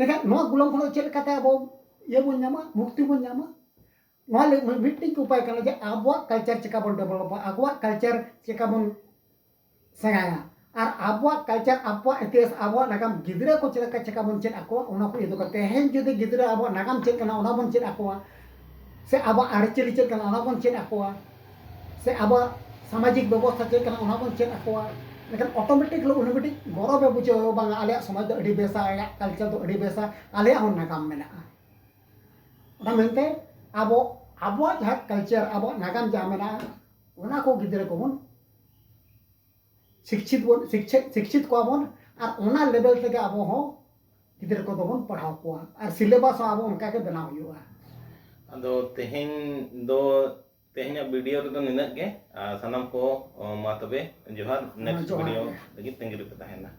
ᱮᱱᱠᱷᱟᱱ ᱱᱚᱣᱟ ᱜᱩᱞᱟᱢ ᱠᱷᱚᱱ ᱫᱚ ᱪᱮᱫ ᱞᱮᱠᱟᱛᱮ ᱟᱵᱚ ᱤᱭᱟᱹ ᱵᱚᱱ ᱧᱟᱢᱟ, ᱢᱩᱠᱛᱤ ᱵᱚᱱ ᱧᱟᱢᱟ? ᱱᱚᱣᱟ ᱞᱟᱹᱜᱤᱫ ᱢᱤᱫᱴᱤᱡ ᱩᱯᱟᱭ ᱠᱟᱱᱟ ᱡᱮ ᱟᱵᱚᱣᱟᱜ ᱠᱟᱞᱪᱟᱨ ᱪᱮᱠᱟ ᱵᱚᱱ ᱰᱮᱵᱷᱞᱚᱯᱟ, ᱟᱵᱚᱣᱟᱜ ᱠᱟᱞᱪᱟᱨ ᱪᱮᱠᱟ ᱵᱚᱱ ᱥᱮᱬᱟᱭᱟ, ᱟᱨ ᱟᱵᱚᱣᱟᱜ ᱠᱟᱞᱪᱟᱨ, ᱟᱵᱚᱣᱟᱜ ᱤᱛᱤᱦᱟᱥ, ᱟᱵᱚᱣᱟᱜ ᱱᱟᱜᱟᱢ ᱜᱤᱫᱽᱨᱟᱹ ᱠᱚ ᱪᱮᱫ ᱞᱮᱠᱟ ᱪᱮᱠᱟ ᱵᱚᱱ ᱪᱮᱫ ᱟᱠᱚᱣᱟ, ᱚᱱᱟ ᱠᱚ ᱤᱫᱤ ᱠᱟᱛᱮ᱾ ᱛᱮᱦᱮᱧ ᱡᱩᱫᱤ ᱜᱤᱫᱽᱨᱟᱹ ᱟᱵᱚᱣᱟᱜ ᱱᱟᱜᱟᱢ ᱪᱮᱫ ᱠᱟᱱᱟ ᱚᱱᱟ ᱵᱚᱱ ᱪᱮᱫ ᱟᱠᱚᱣᱟ, ᱥᱮ ᱟᱵᱚᱣᱟᱜ ᱟᱹᱨᱤᱪᱟᱹᱞᱤ ᱪᱮᱫ ᱠᱟᱱᱟ ᱚᱱᱟ ᱵᱚᱱ ᱪᱮᱫ ᱟᱠᱚᱣᱟ, ᱥᱮ ᱟᱵᱚᱣᱟᱜ ᱥᱟᱢᱟᱡᱤᱠ ᱵᱮᱵᱚᱥᱛᱷᱟ ᱪᱮᱫ ᱠᱟᱱᱟ ᱚᱱᱟ ᱵᱚᱱ ᱪᱮᱫ ᱟᱠᱚᱣᱟ, ᱮᱱᱠᱷᱟᱱ ᱚᱴᱳᱢᱮᱴᱤᱠ ᱩᱱᱤ ᱢᱤᱫᱴᱤᱡ ᱜᱚᱨᱚᱵᱮ ᱵᱩᱡᱷᱟᱹᱣᱟ, ᱵᱟᱝᱟ ᱟᱞᱮᱭᱟᱜ ᱥᱚᱢᱟᱡᱽ ᱫᱚ ᱟᱹᱰᱤ ᱵᱮᱥᱟ, ᱟᱞᱮᱭᱟᱜ ᱠᱟᱞᱪᱟᱨ ᱫᱚ ᱟᱹᱰᱤ ᱵᱮᱥᱟ, ᱟᱞᱮᱭᱟᱜ ᱦᱚᱸ ᱱᱟᱜᱟᱢ ᱢᱮᱱᱟᱜᱼᱟ᱾ ᱚᱱᱟ ᱢᱮᱱᱛᱮ ᱟᱵᱚ ᱟᱵᱚᱣᱟᱜ ᱡᱟᱦᱟᱸ ᱠᱟᱞᱪᱟᱨ, ᱟᱵᱚᱣᱟᱜ ᱱᱟᱜᱟᱢ ᱡᱟᱦᱟᱸ ᱢᱮᱱᱟᱜᱼᱟ, ᱚᱱᱟ ᱠᱚ ᱜᱤᱫᱽᱨᱟᱹ ᱠᱚᱵᱚᱱ ᱥᱤᱠᱪᱷᱤᱛ ᱵᱚᱱ ᱥᱤᱠᱪᱷᱤᱛ ᱥᱤᱠᱪᱷᱤᱛ ᱠᱚᱣᱟ ᱵᱚᱱ, ᱟᱨ ᱚᱱᱟ ᱞᱮᱵᱮᱞ ᱛᱮᱜᱮ ᱟᱵᱚ ᱦᱚᱸ ᱜᱤᱫᱽᱨᱟᱹ ᱠᱚᱫᱚ ᱵᱚᱱ ᱯᱟᱲᱦᱟᱣ ᱠᱚᱣᱟ, ᱟᱨ ᱥᱤᱞᱮᱵᱟᱥ ᱦᱚᱸ ᱟᱵᱚ ᱚᱱᱠᱟ ᱜᱮ ᱵᱮᱱᱟᱣ ᱦᱩᱭᱩᱜᱼᱟ᱾ ᱟᱫᱚ ᱛᱮᱦᱮᱧ ᱫᱚ, ᱛᱮᱦᱮᱧᱟᱜ ᱵᱷᱤᱰᱤᱭᱳ ᱨᱮᱫᱚ ᱱᱤᱱᱟᱹᱜ ᱜᱮ᱾ ᱟᱨ ᱥᱟᱱᱟᱢ ᱠᱚ, ᱚ, ᱢᱟ ᱛᱚᱵᱮ ᱡᱚᱦᱟᱨ᱾ ᱦᱮᱸ, ᱱᱮᱠᱥᱴ ᱡᱚᱦᱟᱨ ᱵᱷᱤᱰᱤᱭᱳ ᱜᱮ᱾ ᱞᱟᱹᱜᱤᱫ ᱛᱟᱺᱜᱤ ᱨᱮᱯᱮ ᱛᱟᱦᱮᱱᱟ᱾